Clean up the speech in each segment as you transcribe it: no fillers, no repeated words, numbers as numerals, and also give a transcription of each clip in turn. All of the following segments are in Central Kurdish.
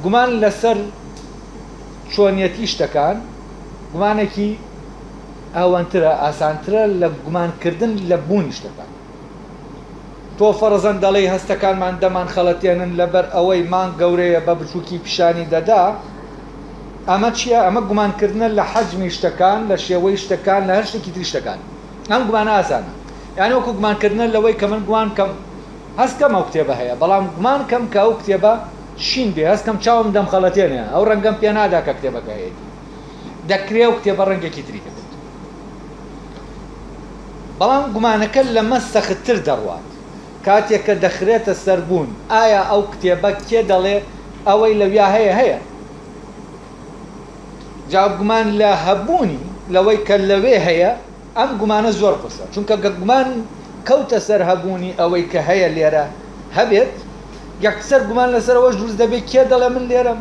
گومان لەسەر چۆنیەتی شتەکان گومانێکی ئەوەنترە، ئاسانترە لە گومانکردن لە بوونی شتەکان. تۆ فەڕزەن دەڵێی هەستەکانمان دەمانخەڵەتێنن لەبەر ئەوەی مانگ گەورەیە بە بچووکی پیشانی دەدا، ئەمە چییە؟ ئەمە گومانکردنە لە حەجمی شتەکان، لە شێوەی شتەکان، لە هەر شتێکی تری شتەکان. ئەم گومانە ئاسانە. یانی وەکو گومانکردنە لەوەی کە من گومان بکەم هەست کەم ئەو کتێبە هەیە، بەڵام گومان کەم کە ئەو کتێبە شین بێ، هەست کەم چاوم دەمخەڵەتێنێ، ئەو ڕەنگەم پێ نادا کە کتێبەکە هەیەتی. دەکرێ ئەو کتێبە ڕەنگێکی تری هەبێت. بەڵام گومانەکە لەمە سەختتر دەڕوات. کاتێک کە دەخرێتە سەر بوون، ئایا ئەو کتێبە کێ دەڵێ ئەوەی لەویا هەیە هەیە؟ جا گومان لە هەبوونی، لەوەی کە لەوێ هەیە، ئەم گومانە زۆر قورسە، چونکە گەر گومان کەوتە سەر هەبوونی ئەوەی کە هەیە لێرە هەبێت، یەکسەر گومان لەسەر ئەوەش دروست دەبێت کێ دەڵێ من لێرەم؟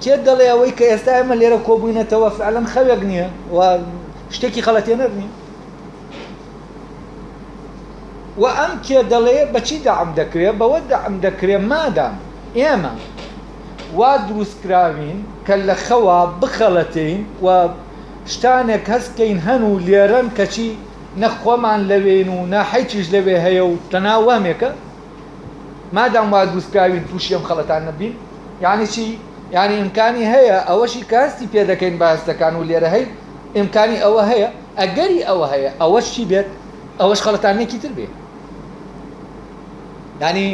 کێ دەڵێ ئەوەی کە ئێستا ئێمە لێرە کۆبووینەتەوە فعلەن خەوێک نییە و شتێکی خەڵەتێنەر نییە؟ و ئەم کێ دەڵێ بەچی دەعم دەکرێ؟ بەوە دەعم دەکرێ مادام ئێمە وا دروستکراوین کە لە خەوا بخەڵەتێین و شتانێک هەست کەین هەن و لێرەن کەچی نە خۆمان لەوێین و نە حیچیش لەوێ هەیە و تەنها وەهمێکە. مادام وا دروستکراوین تووشی ئەم خەڵەتانە بین یانی چی؟ یانی ئیمکانی هەیە ئەوەشی کە هەستی پێ دەکەین بە هەستەکان و لێرە هەین ئیمکانی ئەوە هەیە ئەگەری ئەوە هەیە ئەوەش چی بێت ئەوەش خەڵەتانێکی تر بێ. یانی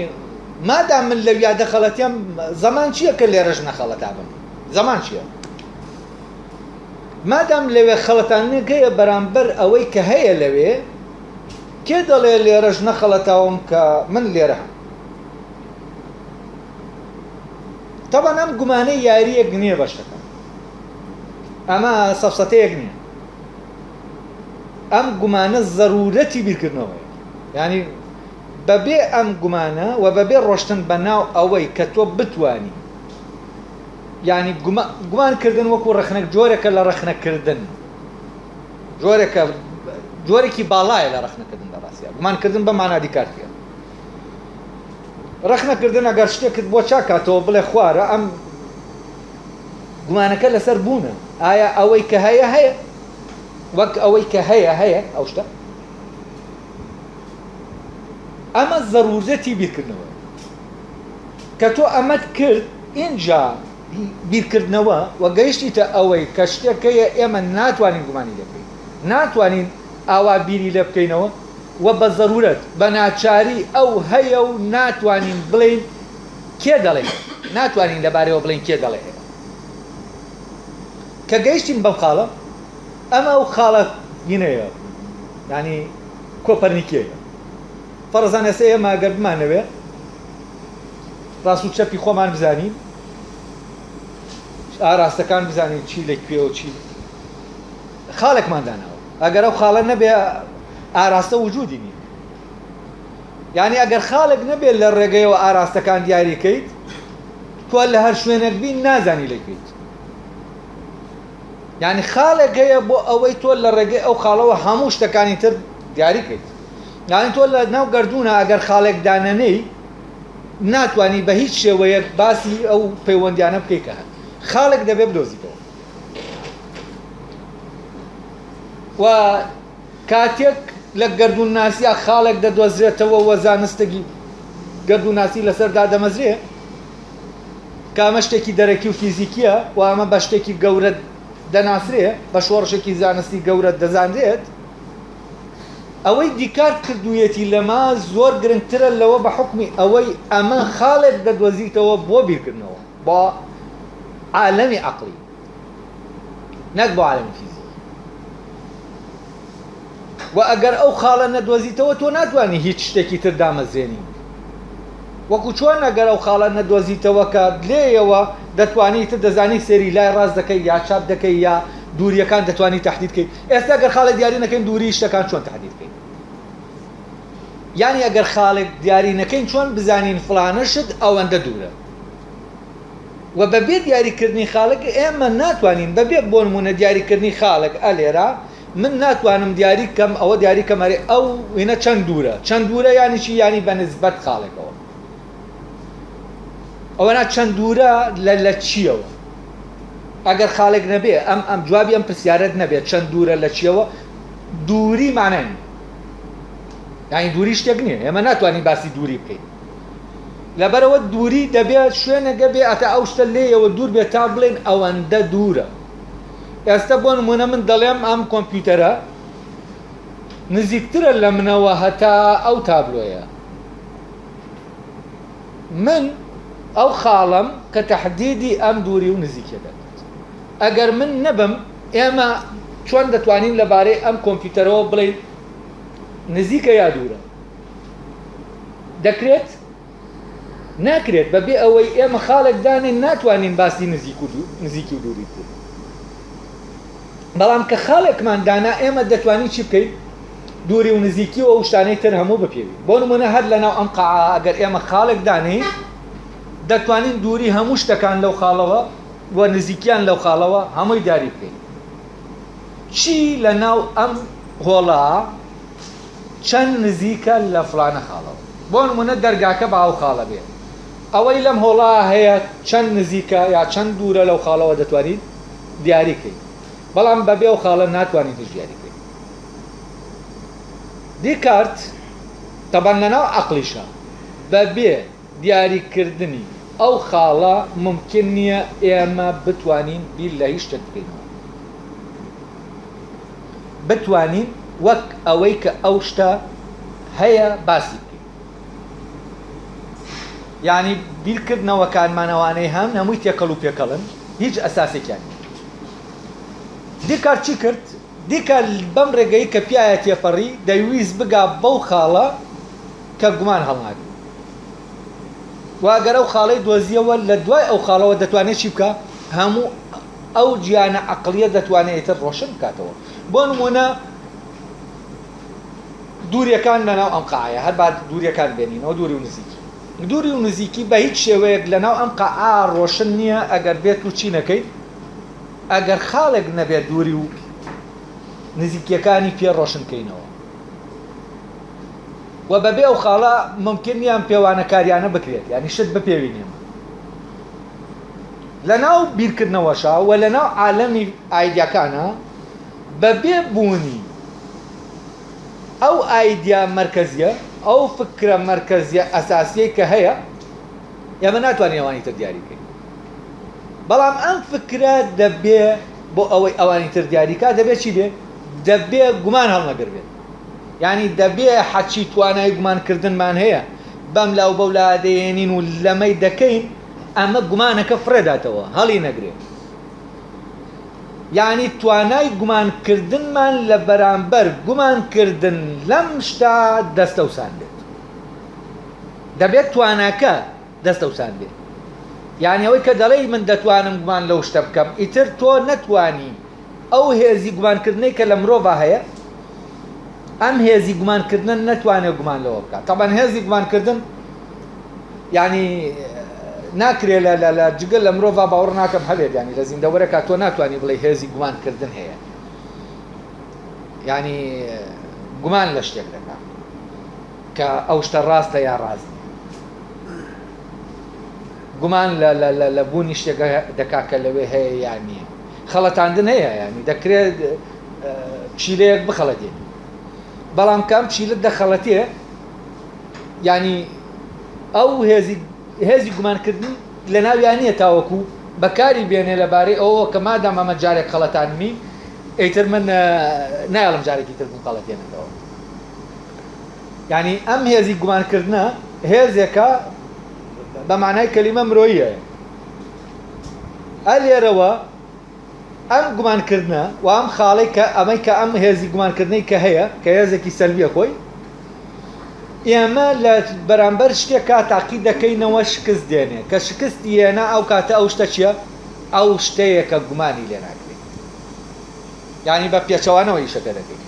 مادام من لەویا دەخەڵەتێم زەمان چییە کە لێرەش نەخەڵەتابم؟ زەمان چییە؟ مادام لەوێ خەڵەتاندنێک هەیە بەرامبەر ئەوەی کە هەیە لەوێ، کێ دەڵێ لێرەش نەخەڵەتاوم کە من لێرە هەم؟ تەبعەن ئەم گومانەی یارییەک نییە بە شتەکان، ئەمە سەفسەتەیەک نییە، ئەم گومانە زەرورەتی بیرکردنەوەیە. یانی بەبێ ئەم گومانە و بەبێ ڕۆشتن بە ناو ئەوەی کە تۆ بتوانی یانی گومان کردن وەکو ڕەخنە جۆرێکە لە ڕەخنەکردن جۆرێکە جۆرێکی باڵایە لە ڕەخنەکردن لە ڕاستیا گومانکردن بە مانا دیکارتیە ڕەخنەکردن ئەگەر شتێکت بۆ چاکاتەوە بڵێ خوارە ئەم گومانەکە لەسەر بوونە ئایا ئەوەی کە هەیە هەیە وەک ئەوەی کە هەیە هەیە ئەو شتە ئەمە زەرورەتی بیرکردنەوەیە. کە تۆ ئەمەت کرد ئینجا بیرکردنەوە و گەیشتیتە ئەوەی کە شتێک هەیە ئێمە ناتوانین گومانی لێ بکەین، ناتوانین ئاوا بیری لێ بکەینەوە و بە زەرورەت، بە ناچاری ئەو هەیە و ناتوانین بڵێین کێ دەڵێ هەیە، ناتوانین لەبارەیەوە بڵێین کێ دەڵێ هەیە. کە گەیشتین بەم خاڵە، ئەمە ئەو خاڵە ینەیە یانی کۆپەرنیکیەیە. فەڕزەن ئێستا ئێمە گەر بمانەوێ ڕاست و چەپی خۆمان بزانین، ئاراستەکان بزانین چی لە کوێ و چی خاڵێکمان داناوە، ئەگەر ئەو خاڵە نەبێ ئاراستە وجودی نییە. یعنی ئەگەر خاڵێک نەبێت لە ڕێگەیەوە ئاراستەکان دیاریکەیت، تۆ لە هەر شوێنێک بی نازانی لە کوێیت. یعنی خاڵێک هەیە بۆ ئەوەی تۆ لە ڕێگەی ئەو خاڵەوە هەموو شتەکانی تر دیاری کەیت. یانی تۆ لە ناو گەردوونە ئەگەر خاڵێک دانەنێی ناتوانی بە هیچ شێوەیەک باسی ئەو پەیوەندیانە بکەیت کە هەن. خاڵێک دەبێ بدۆزیتەوە. و کاتێک لە گەردوونناسیا خاڵێک دەدۆزرێتەوە و زانستێکی گەردوونناسی لەسەر دادەمەزرێ کە ئەمە شتێکی دەرەکی و فیزیکیە و ئەمە بە شتێکی گەورە دەناسرێ، بە شۆڕشێکی زانستی گەورە دەزانرێت. ئەوەی دیکارت کردوویەتی لەمە زۆر گرنگترە لەوە بە حوکمی ئەوەی ئەمە خاڵێک دەدۆزیتەوە بۆ بیرکردنەوە بۆ عالەمی عەقڵی نەک بۆ عالەمی فیزیکی و ئەگەر ئەو خاڵە نەدۆزیتەوە تۆ ناتوانی هیچ شتێکی تر دامەزرێنی وەکو چۆن ئەگەر ئەو خاڵە نەدۆزیتەوە کە لێیەوە دەتوانی تر دەزانی سێری لای ڕاست دەکەی یا چاپ دەکەی یا دووریەکان دەتوانی تەحدید کەی ئێستا گەر خاڵێک دیاری نەکەین دووری شتەکان چۆن تەحدید کەین یانی ئەگەر خاڵێک دیاری نەکەین چۆن بزانین فڵانە شت ئەوەندە دوورە و بەبێ دیاریکردنی خاڵێک ئێمە ناتوانین بەبێ بۆ نمونە دیاریکردنی خاڵێک ئەلێرا من ناتوانم دیاری کەم ئەوە دیاری کەم ئەرێ ئەو وینە چەند دوورە چەند دوورە یانی چی یانی بە نسبەت خاڵێکەوە. ئەوەنا چەند دوورە لە لە چییەوە؟ ئەگەر خاڵێک نەبێ ئەم ئەم جوابی ئەم پرسیارەت نەبێت چەند دوورە لە چییەوە دووری مانای نییە یعنی دووری شتێک نییە ئێمە ناتوانین باسی دووری بکەین لەبەرەوە دووری دەبێت شوێنەگە بێ ئەتا ئەو شتە لێیەوە دوور بێت تا بڵێن ئەوەندە دوورە ئێستا بۆ نمونە من دەڵێم ئەم کۆمپیوتەرە نزیکترە لە منەوە هەتا ئەو تابلۆیە من ئەو خاڵەم کە تەحدیدی ئەم دووری و نزیکیە دەکات. ئەگەر من نەبم ئێمە چۆن دەتوانین لەبارەی ئەم کۆمپیوتەرەوە بڵێین نزیکە یا دوورە؟ دەکرێت؟ ناکرێت بەبێ ئەوەی ئێمە خاڵێک دانێن ناتوانین باسی نزیک و نزیکی و دووری بکەین. بەڵام کە خاڵێکمان دانا ئێمە دەتوانین چی بکەین؟ دووری و نزیکی و ئەو شتانەی تر هەموو بپێوین. بۆ نموونە هەر لەناو ئەم قاعە ئەگەر ئێمە خاڵێک دانێین دەتوانین دووری هەموو شتەکان لەو خاڵەوە و نزیکیان لەو خاڵەوە هەمووی دیاری بکەین. چی لەناو ئەم هۆڵە چەند نزیکە لە فڵانە خاڵەوە. بۆ نموونە دەرگاکە با ئەو خاڵە بێ. ئەوەی لەم هۆڵە هەیە چەند نزیکە یا چەند دوورە لەو خاڵەوە دەتوانین دیاری کەین. بەڵام بەبێ ئەو خاڵە ناتوانین هیچ دیاری کەین. دیکارت تەبعەن لەناو عەقڵیشا بەبێ دیاریکردنی ئەو خاڵە مومکین نییە ئێمە بتوانین بیر لە هیچ شتێک بکەینەوە. بتوانین وەک ئەوەی کە ئەو شتە هەیە باسی بکەین. یانی بیرکردنەوەکانمان ئەوانەی هەن هەمووی تێکەڵ و پێکەڵن هیچ ئەساسێکیان نییە. دیکارت چی کرد؟ دیکە بەم ڕێگەی کە پیایا تێپەڕی دەیویست بگا بەو خاڵە کە گومان هەڵناگرێ و ئەگەر ئەو خاڵەی دۆزیەوە لە دوای ئەو خاڵەوە دەتوانێت چی بکا؟ هەموو ئەو گیانە عەقڵیە دەتوانێت ئیتر ڕۆشن بکاتەوە. بۆ نموونە دووریەکان لەناو ئەم قاعەیە هەر با دووریەکان بێنینەوە دووری و نزیکی دووری و نزیکی بە هیچ شێوەیەک لەناو ئەم قاعە ڕۆشن نییە ئەگەر بێت و چی نەکەیت ئەگەر خاڵێک نەبێت دووری و نزیکیەکانی پێ ڕۆشن کەینەوە و بەبێ ئەو خاڵە ممکن نییە ئەم پێوانەکاریانە بکرێت یعنی شت بپێوین ئێمە لەناو بیرکردنەوەشا و لەناو عالەمی ئایدیاکانە بەبێ بوونی ئەو ئایدیا مەرکەزیە ئەو فکرە مەرکەزیە ئەساسیەی کە هەیە ئێمە ناتوانین ئەوانی تر دیاری بکەین بەڵام ئەم فکرە دەبێ بۆ ئەوەی ئەوانی تر دیاری کا دەبێ چی بێ؟ دەبێ گومان هەڵنەگر بێت. یانی دەبێ هەرچی توانای گومان کردنمان هەیە بەم لا و بەو لا دەیێنین و لەمەی دەکەین ئەمە گومانەکە فڕێداتەوە هەڵی نەگرێ. یانی توانای گومان کردنمان لە بەرامبەر گومان کردن لەم شتە دەستەوسان بێت. دەبێت تواناکە دەستەوسان بێ یانی ئەوەی کە دەڵێی من دەتوانم گومان لەو شتە بکەم ئیتر تۆ نەتوانی ئەو هێزی گومانکردنەی کە لە مرۆڤا هەیە ئەم هێزی گومانکردنە نەتوانێت گومان لەوە بکات تەبەن هێزی گومانکردن ینی ناکرێ لە لە لە جگە لە مرۆڤ باوەڕ ناکەم هەبێت ینی لە زیندەوەرەکە تۆ ناتوانانی بڵێ هێزی گومانکردن هەیە ینی گومان لە شتێک دەکات کە ئەو شتە ڕاستە یا ڕاست نییە. گومان لە لە لە لە بوونی شتێک دەکا کە لەوێ هەیە یا نییە. خەڵەتاندن هەیە یانی دەکرێت پشیلەیەک بخەڵەتێنی بەڵام کە ئەم پشیلە دەخەڵەتێ یانی ئەو هێزی هێزی گومانکردن لە ناویان نییە تاوەکو بەکاری بێنێ لەبارەی ئەوەوە کە مادام ئەمە جارێک خەڵەتانمی ئیتر من نایەڵم جارێکی تر بمخەڵەتێنێتەوە. یانی ئەم هێزی گومانکردنە هێزێکە بە مانای کەلیمە مرۆییە. ئە لێرەوە ئەم گومانکردنە و ئەم خاڵەی کە ئەمەی کە ئەم هێزی گومانکردنەی کە هەیە کە هێزێکی سەلبیە خۆی ئێمە لە بەرامبەر شتێکا تاقی دەکەینەوە شکست دێنێ کە شکستی هێنا ئەو کاتە ئەو شتە چییە؟ ئەو شتەیە کە گومانی لێ ناکرێت یعنی بە پێچەوانەوە ئیشەکە دەکەین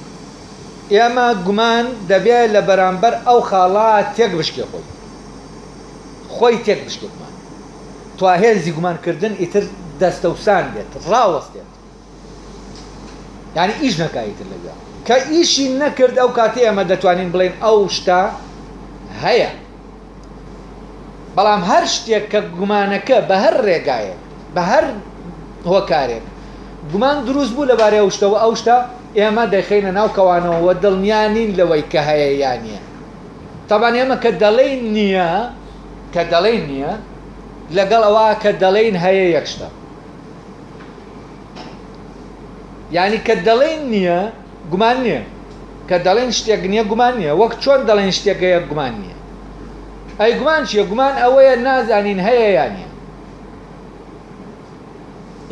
ئێمە گومان دەبێ لە بەرامبەر ئەو خاڵە تێک بشکێ خۆی خۆی تێک بشکێ گومان توا هێزی گومان کردن ئیتر دەستەوسان بێت ڕاوەستێت یعنی ئیش نەکا ئیتر لەویا کە ئیشی نەکرد ئەو کاتی ئێمە دەتوانین بڵێن ئەو شتە هەیە. بەڵام هەر شتێک کە گومانەکە بە هەر ڕێگایەک، بە هەر هۆکارێک گومان دروست بوو لەبارەی ئەو شتەوە، ئەو شتە ئێمە دەیخەینە ناو کەوانەوە و دڵنیا نین لەوەی کە هەیە یا نییە. تەبعەن ئێمە کە دەڵێین نییە، کە دەڵێین نییە، لەگەڵ ئەوە کە دەڵێین هەیە یەک شتە. یانی کە دەڵێین نییە، گومان نییە. کە دەڵێین شتێک نییە، گومان نییە. وەک چۆن دەڵێین شتێک هەیە، گومان نییە. ئەی گومان چییە؟ گومان ئەوەیە نازانین هەیە یا نییە.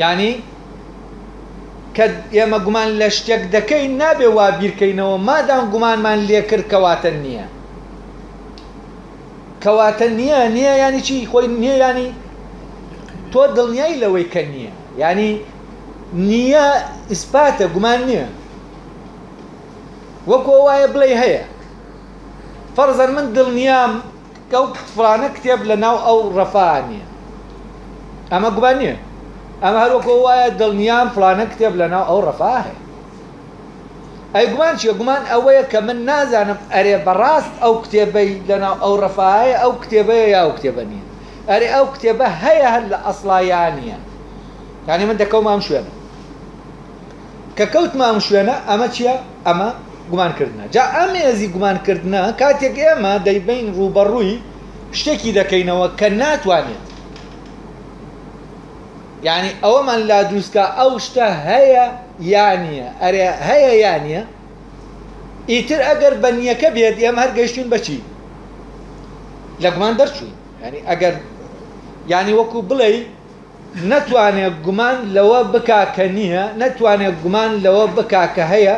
یانی کە ئێمە گومان لە شتێک دەکەین نابێ وا بیرکەینەوە مادام گومانمان لێکرد کەواتە نییە. کەواتە نییە نییە ینی چی خۆی نییە ینی تۆ دڵنیای لەوەی کە نییە ینی نییە ئیسپاتە گومان نییە وەکو وایە بڵێ هەیە فەرزەن من دڵنیام ئەو فڵانە کتێب لە ناو ئەو ڕەفا نییە ئەمە گومان نییە ئەمە هەر وەکو وایە دڵنیام فڵانە کتێب لە ناو ئەو ڕەفا هەیە ئەی گومان چییە گومان ئەوەیە کە من نازانم ئەرێ بەڕاست ئەو کتێبەی لە ناو ئەو ڕەفایە ئەو کتێبەیە یا ئەو کتێبە نییە ئەرێ ئەو کتێبە هەیە هەر لە ئەسڵا یا نییە یعنی من دەکەومە ئەم شوێنە کە کەوتمە ئەم شوێنە ئەمە چییە؟ ئەمە گومانکردنە. جا ئەم هێزی گومانکردنە کاتێک ئێمە دەیبەین ڕووبەڕووی شتێکی دەکەینەوە کە ناتوانێت یعنی ئەوەمان لا دروستکە ئەو شتە هەیە یا نییە ئەرێ هەیە یا نییە ئیتر ئەگەر بە نییەکە بێت ئێمە هەر گەیشتین بەچی لە گومان دەرچوین ینی ئەگەر ینی وەکو بڵێ نەتوانێ گومان لەوە بکا کە نییە، نەتوانێ گومان لەوە بکا کە هەیە،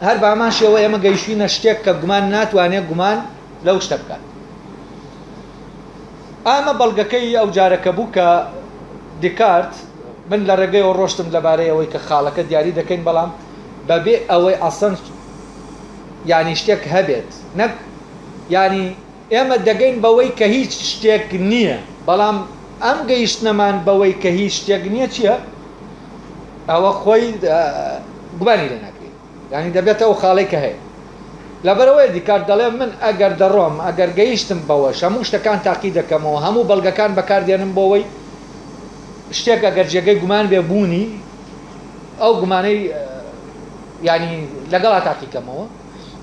هەر بە هەمان شێوە ئێمە گەیشتووینە شتێک کە گومان ناتوانێ گومان لەو شتە بکات. ئامە بەڵگەکەی ئەو جارە کە بوو کە دیکارت، من لە ڕێگەیەوە ڕۆشتم لەبارەی ئەوەی کە خاڵەکە دیاری دەکەین بەڵام بەبێ ئەوەی ئەسڵەن یانی شتێک هەبێت نەک یانی ئێمە دەگەین بەوەی کە هیچ شتێک نییە، بەڵام ئەم گەیشتنەمان بەوەی کە هیچ شتێک نییە چییە؟ ئەوە خۆی گومانی لێ ناکرێت، یانی دەبێتە ئەو خاڵەی کە هەیە. لەبەرئەوەیە دیکارت دەڵێ من ئەگەر دەڕۆم، ئەگەر گەیشتم بەوەش، هەموو شتەکان تاقی دەکەمەوە، هەموو بەڵگەکان بەکاردێنم بۆوەی شتێک ئەگەر جێگەی گومان بێ بوونی، ئەو گومانەی یانی لەگەڵا تاقیکەمەوە.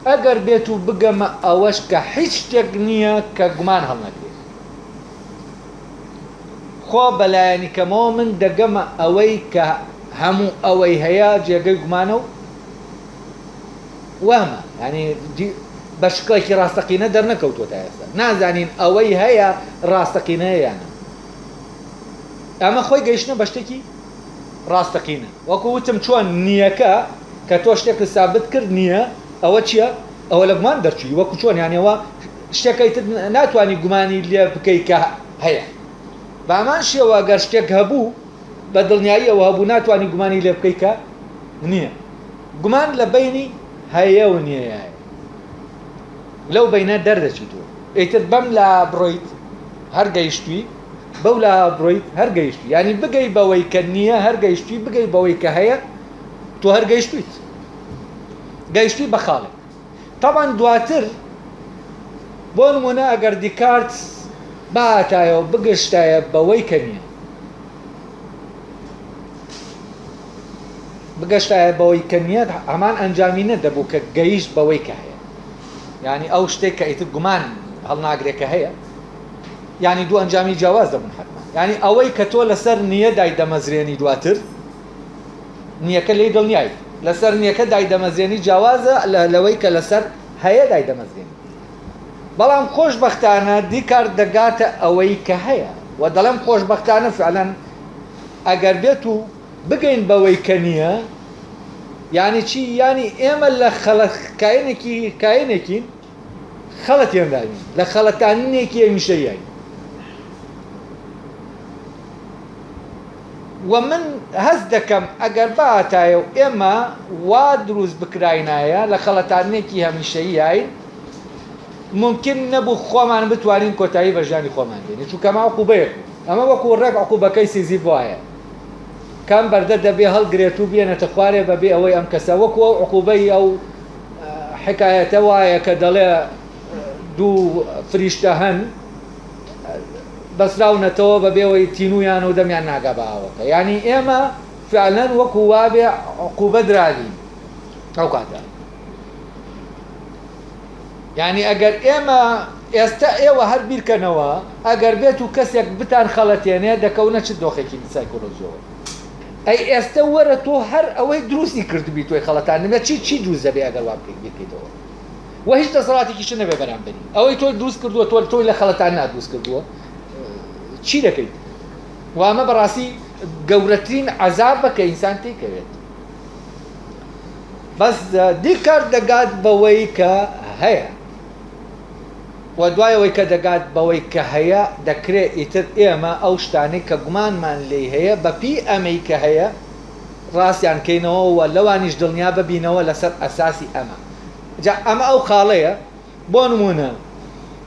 ئەگەر بێت و بگەمە ئەوەش کە هیچ شتێک نییە کە گومان هەڵنەگرێت. خۆ بە لایەنی کەمەوە من دەگەمە ئەوەی کە هەموو ئەوەی هەیە جێگەی گومانە و وەهمە، یانی بە شکڵێکی ڕاستەقینە دەرنەکەوتووە تا ئێستا. نازانین ئەوەی هەیە ڕاستەقینەیە یان نا. ئەمە خۆی گەیشتنە بە شتێکی ڕاستەقینە. وەکو وتم چۆن نییەکە کە تۆ شتێکت سابت کرد نییە ئەوە چییە؟ ئەوە لە گومان دەرچووی وەکو چۆن یانی ئەوە شتێکە ئیتر ناتوانی گومانی لێ بکەی کە هەیە. بە هەمان شێوە گەر شتێک هەبوو بە دڵنیایی ئەوە هەبوو ناتوانی گومانی لێ بکەی کە نییە. گومان لە بەینی هەیە و نییە لەو بەینە دەردەچی تۆ ئیتر بەم لا بڕۆیت هەر گەیشتووی بەو لا بڕۆیت هەر گەیشتووی یانی بگەی بەوەی کە نییە هەر گەیشتووی بگەی بەوەی کە هەیە تۆ هەر گەیشتویت گەیشتوی بە خاڵێک تاوان دواتر بۆ نمونە ئەگەر دیکارت باتایەوە بگەشتایە بەوەی کە نییە بگەشتایە بەوەی کە نییە هەمان ئەنجامی نەدەبوو کە گەیشت بەوەی کە هەیە یعنی ئەو شتێک کە ئیتر گومان هەڵناگرێت کە هەیە یانی دوو ئەنجامی جیاواز دەبوون حەتمەن یانی ئەوەی کە تۆ لەسەر نییە دای دەمەزرێنی دواتر نییەکە لێی دڵنیای لەسەر نییەکە دای دەمەزرێنی جیاوازە لەوەی کە لەسەر هەیە دای دەمەزرێنی بەڵام خۆشبەختانە دیکارت دەگاتە ئەوەی کە هەیە و دەڵێم خۆشبەختانە فعلەن ئەگەر بێت و بگەین بەوەی کە نییە یانی چی یانی ئێمە لە خەڵک کاینێکی کاینێکین خەڵەتێنراوین لە خەڵەتاندنێکی هەمیشەیین و من هەست دەکەم ئەگەر بهاتایە و ئێمە وا دروست بکراینایە لە خەڵەتاندنێکی هەمیشەیین ممکن نەبوو خۆمان بتوانین کۆتایی بە ژیانی خۆمان بێنین چونکە ئەمە عقوبەیەک بوو ئەمە وەکو ڕێک عقوبەکەی سیزیف وایە کام بەردە دەبێ هەڵگرێت و بێنێتە خوارێ بەبێ ئەوەی ئەم کەسە وەکو ئەو عقوبەی ئەو حکایەتە وایە کە دەڵێ دوو فریشتە هەن بەسراونەتەوە بە بێوەی تینویان و دەمیان ناگا بە ئاوەکە یانی ئێمە فعلەن وەکو وابێ عقوبە دراوین ئەو کاتە یانی ئەگەر ئێمە ئێستا ئێوە هەر بیرکەنەوە ئەگەر بێت و کەسێک بتان خەڵەتێنێ دەکەونە چ دۆخێکی سایکۆلۆژیەوە ئەی ئێستە وەرە تۆ هەر ئەوەی دروستی کردبی تۆی خەڵەتاندنە چی چی دروست دەبێ ئەگەر وا بکەیت بیرکەیتەوە وە هیچ دەسەڵاتێکیشت نەبێ بەرامبەری ئەوەی تۆ دروست کردووە تۆ تۆی لە خەڵەتاندنا دروست کردووە چی دەکەیت و ئەمە بەڕاستی گەورەترین عەزابە کە ئینسان تێکەوێت بەس دیکارت دەگات بەوەی کە هەیە و دوای ئەوەی کە دەگات بەوەی کە هەیە، دەکرێ ئیتر ئێمە ئەو شتانەی کە گومانمان لێی هەیە بە پێی ئەمەی کە هەیە ڕاستیان کەینەوە و لەوانیش دڵنیا ببینەوە لەسەر ئەساسی ئەمە. جا ئەمە ئەو خاڵەیە، بۆ نموونە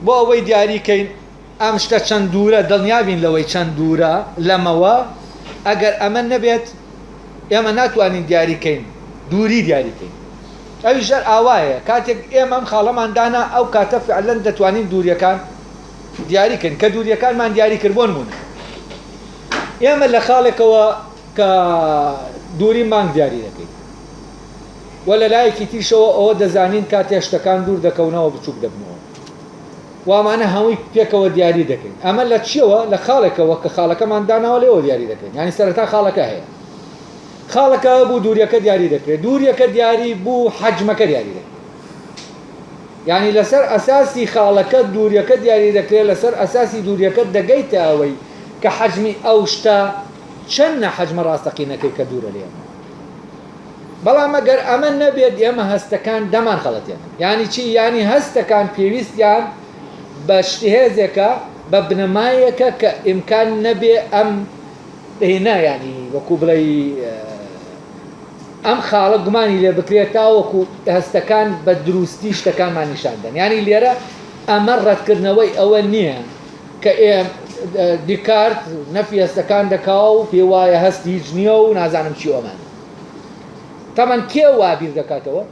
بۆ ئەوەی دیاری کەین ئەم شتە چەند دوورە، دڵنیا بین لەوەی چەند دوورە لەمەوە، ئەگەر ئەمە نەبێت ئێمە ناتوانین دیاری کەین، دووری دیاری کەین. ئەویش هەر ئاوایە، کاتێک ئێمە ئەم خاڵەمان دانا ئەو کاتە فعلەن دەتوانین دووریەکان دیاری کەین، کە دووریەکانمان دیاری کرد بۆ نموونە ئێمە لە خاڵێکەوە کە دووری مانگ دیاری دەکەین و لە لایەکی تریشەوە ئەوە دەزانین کاتێ شتەکان دوور دەکەونەوە بچووک دەبنەوە و ئەمانە هەمووی پێکەوە دیاری دەکەین ئەمە لە چیەوە لە خاڵێکەوە کە خاڵەکەمان داناوە لێوە دیاری دەکەین یانی سەرەتا خاڵەکە هەیە خاڵەکە هەبوو دووریەکە دیاری دەکرێت دووریەکە دیاری بوو حەجمەکە دیاری دەکرێت یعنی لەسەر ئەساسی خاڵەکە دووریەکە دیاری دەکرێت لەسەر ئەساسی دووریەکە دەگەیتە ئەوەی کە حەجمی ئەو شتە چەندە حەجمە ڕاستەقینەکەی کە دوورە لێمە بەڵام ئەگەر ئەمە نەبێت ئێمە هەستەکان دەمان خەڵەتێنن یعنی چی یعنی هەستەکان پێویستیان بە شتهێزێکە بە بنەمایەکە کە ئیمکان نەبێ ئەم ئێ نا یانی وەکو بڵێی ئەم خاڵە گومانی لێ بکرێت تاوەکو هەستەکان بە دروستی شتەکانمان نیشان دەن یانی لێرە ئەمە ڕەتکردنەوەی ئەوە نییە کە ئێ دیکارت نەفی هەستەکان دەکا و پێ وایە هەست هیچ نییە و نازانم چی ئەمانە تەمان کێ وا بیر دەکاتەوە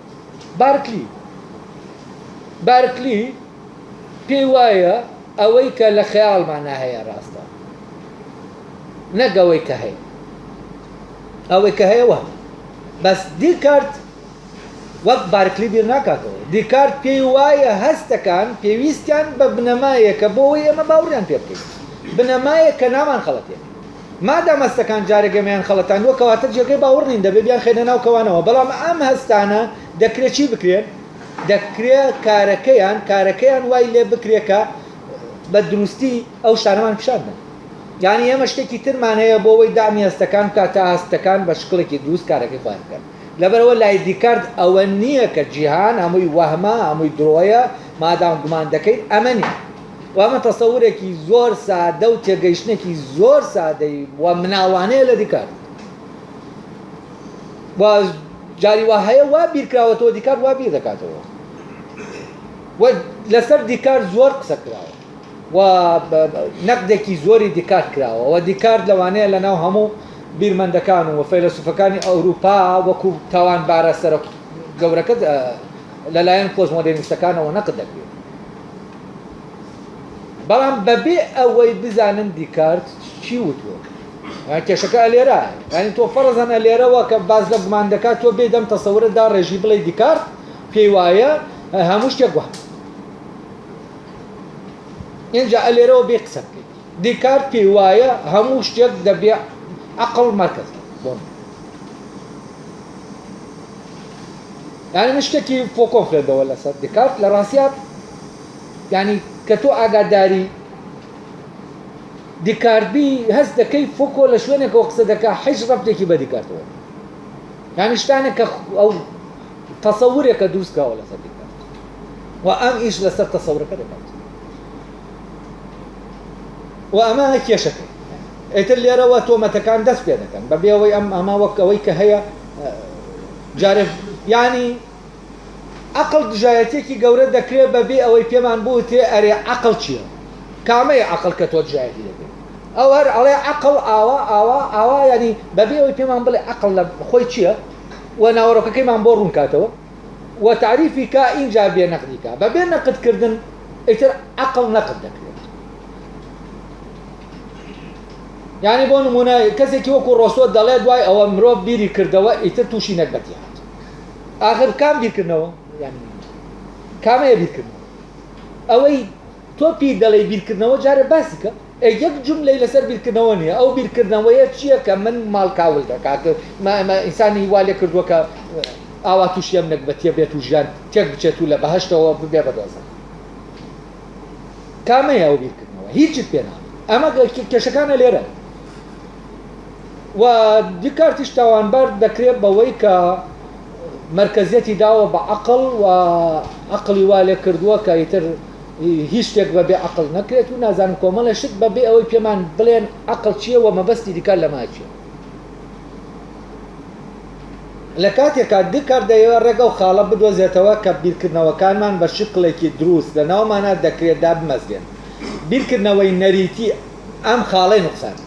بارکلی بارکلی پێی وایە ئەوەی کە لە خەیاڵمانا هەیە ڕاستە نەک ئەوەی کە هەیە ئەوەی کە هەیە وەهمە بەس دیکارت وەک بارکلی بیر ناکاتەوە دیکارت پێی وایە هەستەکان پێویستیان بە بنەمایەکە بۆ ئەوەی ئێمە باوەڕیان پێ بکەین بنەمایەک کە نامان خەڵەتێنێ مادام هەستەکان جارێک ئێمەیان خەڵەتاندووە کەواتە جێگەی باوەڕ نین دەبێ بیانخەینە ناو کەوانەوە بەڵام ئەم هەستانە دەکرێت چی بکرێن دەکرێ کارەکەیان کارەکەیان وای لێ بکرێ کە بە دروستی ئەو شتانەمان پیشان بدەن یانی ئێمە شتێکی ترمان هەیە بۆ ئەوەی دامی هەستەکان بکات تا هەستەکان بە شکڵێکی دروست کارەکەی خۆیان بکەن لەبەرئەوە لای دیکارت ئەوە نییە کە جیهان هەمووی وەهمە هەمووی درۆیە مادام گومان دەکەیت ئەمە نییە و ئەمە تەسەورێکی زۆر سادە و تێگەیشتنێکی زۆر سادەی و مناڵانەیە لە دیکارت و جاری وا هەیە وا بیرکراوەتەوە دیکارت وا بیر دەکاتەوە و لەسەر دیکارت زۆر قسە کراوە و نەقدێکی زۆری دیکارت کراوە و دیکارت لەوانەیە لەناو هەموو بیرمەندەکان و فەیلەسوفەکانی ئەوروپا وەکو تاوانبارە سەرە گەورەکە لەلایەن پۆستمۆدێرنیستەکانەوە نەقد دەکرێت بەڵام بەبێ ئەوەی بزانن دیکارت چی وتووە کێشەکە لێرە یعنی تۆ فەرزەن لێرەوە کە باز لە گومان دەکات تۆ بێ دەم تەسەورە دا ڕێژی بڵێ دیکارت پێی وایە هەموو شتێک وەهمە ئینجا ئەلێرەوە بێ قسە بکەیت دیکارت پێی وایە هەموو شتێک دەبێ عەقڵ مەرکەز بێت بۆ من یعنی من شتێکی فۆکۆم خوێندەوە لەسەر دیکارت لە ڕاستیا یعنی کە تۆ ئاگاداری دیکارت بی هەست دەکەی فۆکۆ لە شوێنێکەوە قسە دەکا هیچ ڕەبتێکی بە دیکارتەوە یعنی شتانێک کە ئەو تەسەورێکە دروست کراوە لەسەر دیکارت و ئەم ئیش لەسەر تەسەورەکە دەکات و ئەمە کێشەکەی ئیتر لێرەوە تۆمەتەکان دەست پێ دەکەن بە بێەوەی ئەم ئەمە وەک ئەوەی کە هەیە جارێ ینی عقل دژایەتێکی گەورە دەکرێت بەبێ ئەوەی پێمان بوترێ ئەرێ عقل چییە کامەیە عقل کە تۆ دژایەتی دەکەیت ئەو هەر ئەڵێ عقل ئاوا ئاوا ئاوا ینی بەبێ ئەوەی پێمان بڵێ عقل لە خۆی چییە و ناوەڕۆکەکەیمان بۆ ڕوون کاتەوە و تەعریفی کا ئینجا بێ نەقدی کا بە بێ نەقد کردن ئیتر عەقڵ نەقد دەکرێت. یانی بۆ نموونە کەسێکی وەکو ڕۆسۆ دەڵێ دوای ئەوە مرۆڤ بیری کردەوە ئیتر تووشی نەگبەتی هات. ئاخر کام بیرکردنەوە؟ یانی کامەیە بیرکردنەوە؟ ئەوەی تۆ پێی دەڵێی بیرکردنەوە جارێ باسی کە. ئەی یەک جوملەی لەسەر بیرکردنەوە نییە، ئەو بیرکردنەوەیە چییە کە من ماڵ کاول دەکات، ئینسانی وا لێ کردووە کە ئاوا تووشی ئەم نەگبەتییە بێت و ژیان تێک بچێت و لە بەهەشتەوە ببێ بە دۆزەخ. کامەیە ئەو بیرکردنەوە؟ هیچت پێ ناڵێ. ئەمە کێشەکانە لێرە. و دیکارتیش تاوانبار دەکرێت بەوەی کە مەرکەزیەتی داوە بە عەقڵ و عەقڵی وا لێ کردووە کە ئیتر هیچ شتێک بەبێ عەقڵ نەکرێت و نازانم کۆمەڵێ شت بەبێ ئەوەی پێمان بڵێن عەقڵ چییە و مەبەستی دیکار لەمە چییە. لە کاتێکا دیکارت دەیەوێت ڕێک ئەو خاڵە بدۆزێتەوە کە بیرکردنەوەکانمان بە شکڵێکی دروست لە ناومانا دەکرێت دابمەزرێن. بیرکردنەوەی نەریتی ئەم خاڵەی نوقسانە.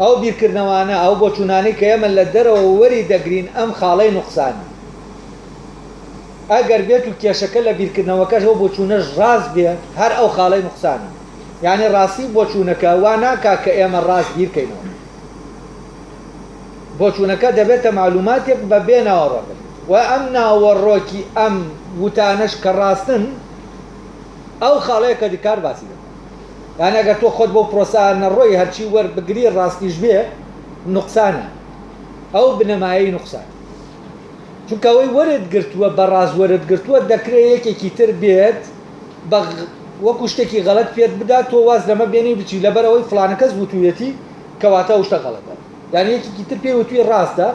ئەو بیرکردنەوانە، ئەو بۆچوونانەی کە ئێمە لە دەرەوە وەری دەگرین ئەم خاڵەی نوقسانە. ئەگەر بێت و کێشەکە لە بیرکردنەوەکەش ئەو بۆچوونەش ڕاست بێ هەر ئەو خاڵەی نوقسانە. یانی ڕاستی بۆچوونەکە وا ناکا کە ئێمە ڕاست بیرکەینەوە. بۆچوونەکە دەبێتە مەعلوماتێک بە بێ ناوەڕۆک. و ئەم ناوەڕۆکی ئەم وتانەش کە ڕاستن ئەو خاڵەیە کە دیکارت باسی دەکات. یانی ئەگەر تۆ خۆت بەو پرۆسە نەڕۆی هەرچی وەربگری ڕاستیش بێ نوقسانە. ئەو بنەمایەی نوقسانە. چونکە ئەوەی وەرت گرتووە بە ڕاست وەرت گرتووە دەکرێ یەکێکی تر بێت بە وەکو شتێکی غەڵەت پێت بدات تۆ واز لەمە بێنی و بچی لەبەر ئەوەی فڵانە کەس وتوویەتی کەواتە ئەو شتە غەڵەتە یانی یەکێکی تر پێی وتووی ڕاستە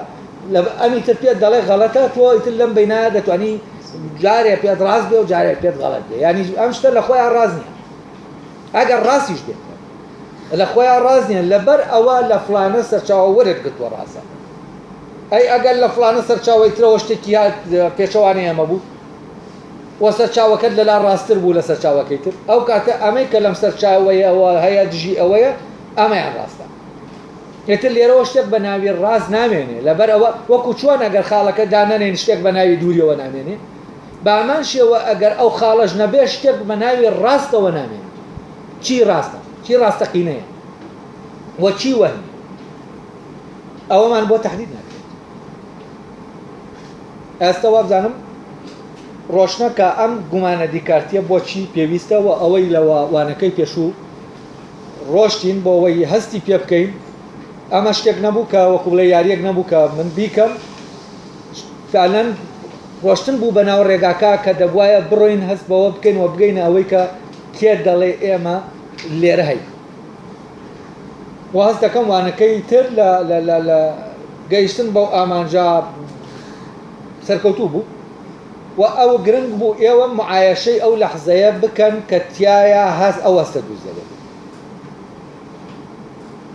لە ئەمی تر پێت دەڵێ غەڵەتە تۆ ئیتر لەم بینایە دەتوانی جارێ پێت ڕاست بێ و جارێ پێت غەڵەت بێ یانی ئەم شتە لە خۆیان ڕاست نییە ئەگەر ڕاستیش بێت لە خۆیان ڕاست نییە لەبەر ئەوە لە فڵانە سەرچاوە وەرت گرتووە ڕاستە ئەی ئەگەر لە فڵانە سەرچاوەی ترەوە شتێکی هات پێچەوانەی ئەمە بوو و سەرچاوەکەت لەلا ڕاستتر بوو لە سەرچاوەکەی تر ئەو کاتە ئەمەی کە لەم سەرچاوەیەوە هەیە دژی ئەوەیە ئەمەیان ڕاستە ئێتر لێرەوە شتێک بە ناوی ڕاست نامێنێ لەبەر ئەوە وەکو چۆن ئەگەر خاڵەکە دانەنێین شتێک بە ناوی دووریەوە نامێنێ بامان شێوە ئەگەر ئەو خاڵەش نەبێ شتێک بە ناوی ڕاستەوە نامێنێ چی ڕاستە چی ڕاستەقینەیە و چی وەهمی ئەوەمان بۆ تەحدید ناکرێت. ئێستا وابزانم ڕۆشنە کە ئەم گومانە دیکارتیە بۆچی پێویستە و ئەوەی لە وانەکەی پێشوو ڕۆشتین بۆ ئەوەی هەستی پێ بکەین ئەمە شتێک نەبوو کە وەکو بڵێ یاریەک نەبوو کە من بیکەم فعلەن ڕۆشتن بوو بەناو ڕێگاکە کە دەبواە بڕۆین هەست بەوە بکەین و بگەینە ئەوەی کە کێ دەڵێ ئێمە لێرە هەین وا هەست دەکەم وانەکەی تر لە لە لە لە گەیشتن بەو ئامانجە سەرکەوتوو بوو و ئەو گرنگ بوو ئێوە معایەشەی ئەو لەحزەیە بکەن کە تیایا هەست ئەو هەستە دروست دەبێت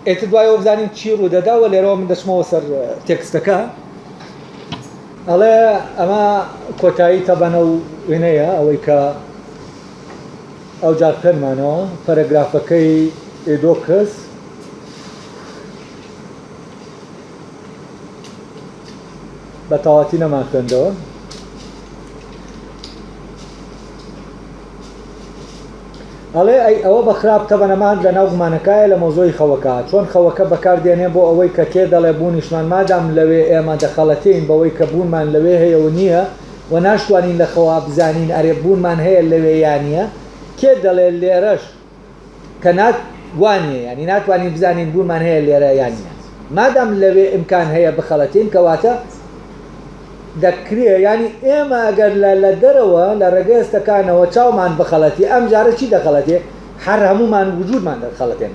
ئێتر دوایەوە بزانین چی ڕوودەدا و لێرەوە من دەچمەوە سەر تێکستەکە ئەڵێ ئەمە کۆتایی تەبەنە و وێنەیە ئەوەی کە ئەوجار خوێنمانەوە پەرەگرافەکەی ئێدۆکس بە تەواتی نەمان خوێندەوە. ئەڵێ ئەی ئەوە بە خراپ تەبەنەمان لە ناو گومانەکایە لە مەوزوعی خەوەکە چۆن خەوەکە بەکار دێنێ بۆ ئەوەی کە کێ دەڵێ بوونیشمان مادام لەوێ ئێمە دەخەڵەتێین بەوەی کە بوونمان لەوێ هەیە و نییە و ناشتوانین لە خەوا بزانین ئەرێ بوونمان هەیە لەوێ یا نییە؟ کێ دەڵێ لێرەش کە نات وا نییە یانی ناتوانین بزانین بوونمان هەیە لێرە یا نییە؟ مادام لەوێ ئیمکان هەیە بخەڵەتێین کەواتە دەکرێ یانی ئێمە ئەگەر لە لە دەرەوە لە ڕێگەی هەستەکانەوە چاومان بخەڵەتێ ئەم جارە چی دەخەڵەتێ؟ هەر هەموومان وجودمان دەخەڵەتێن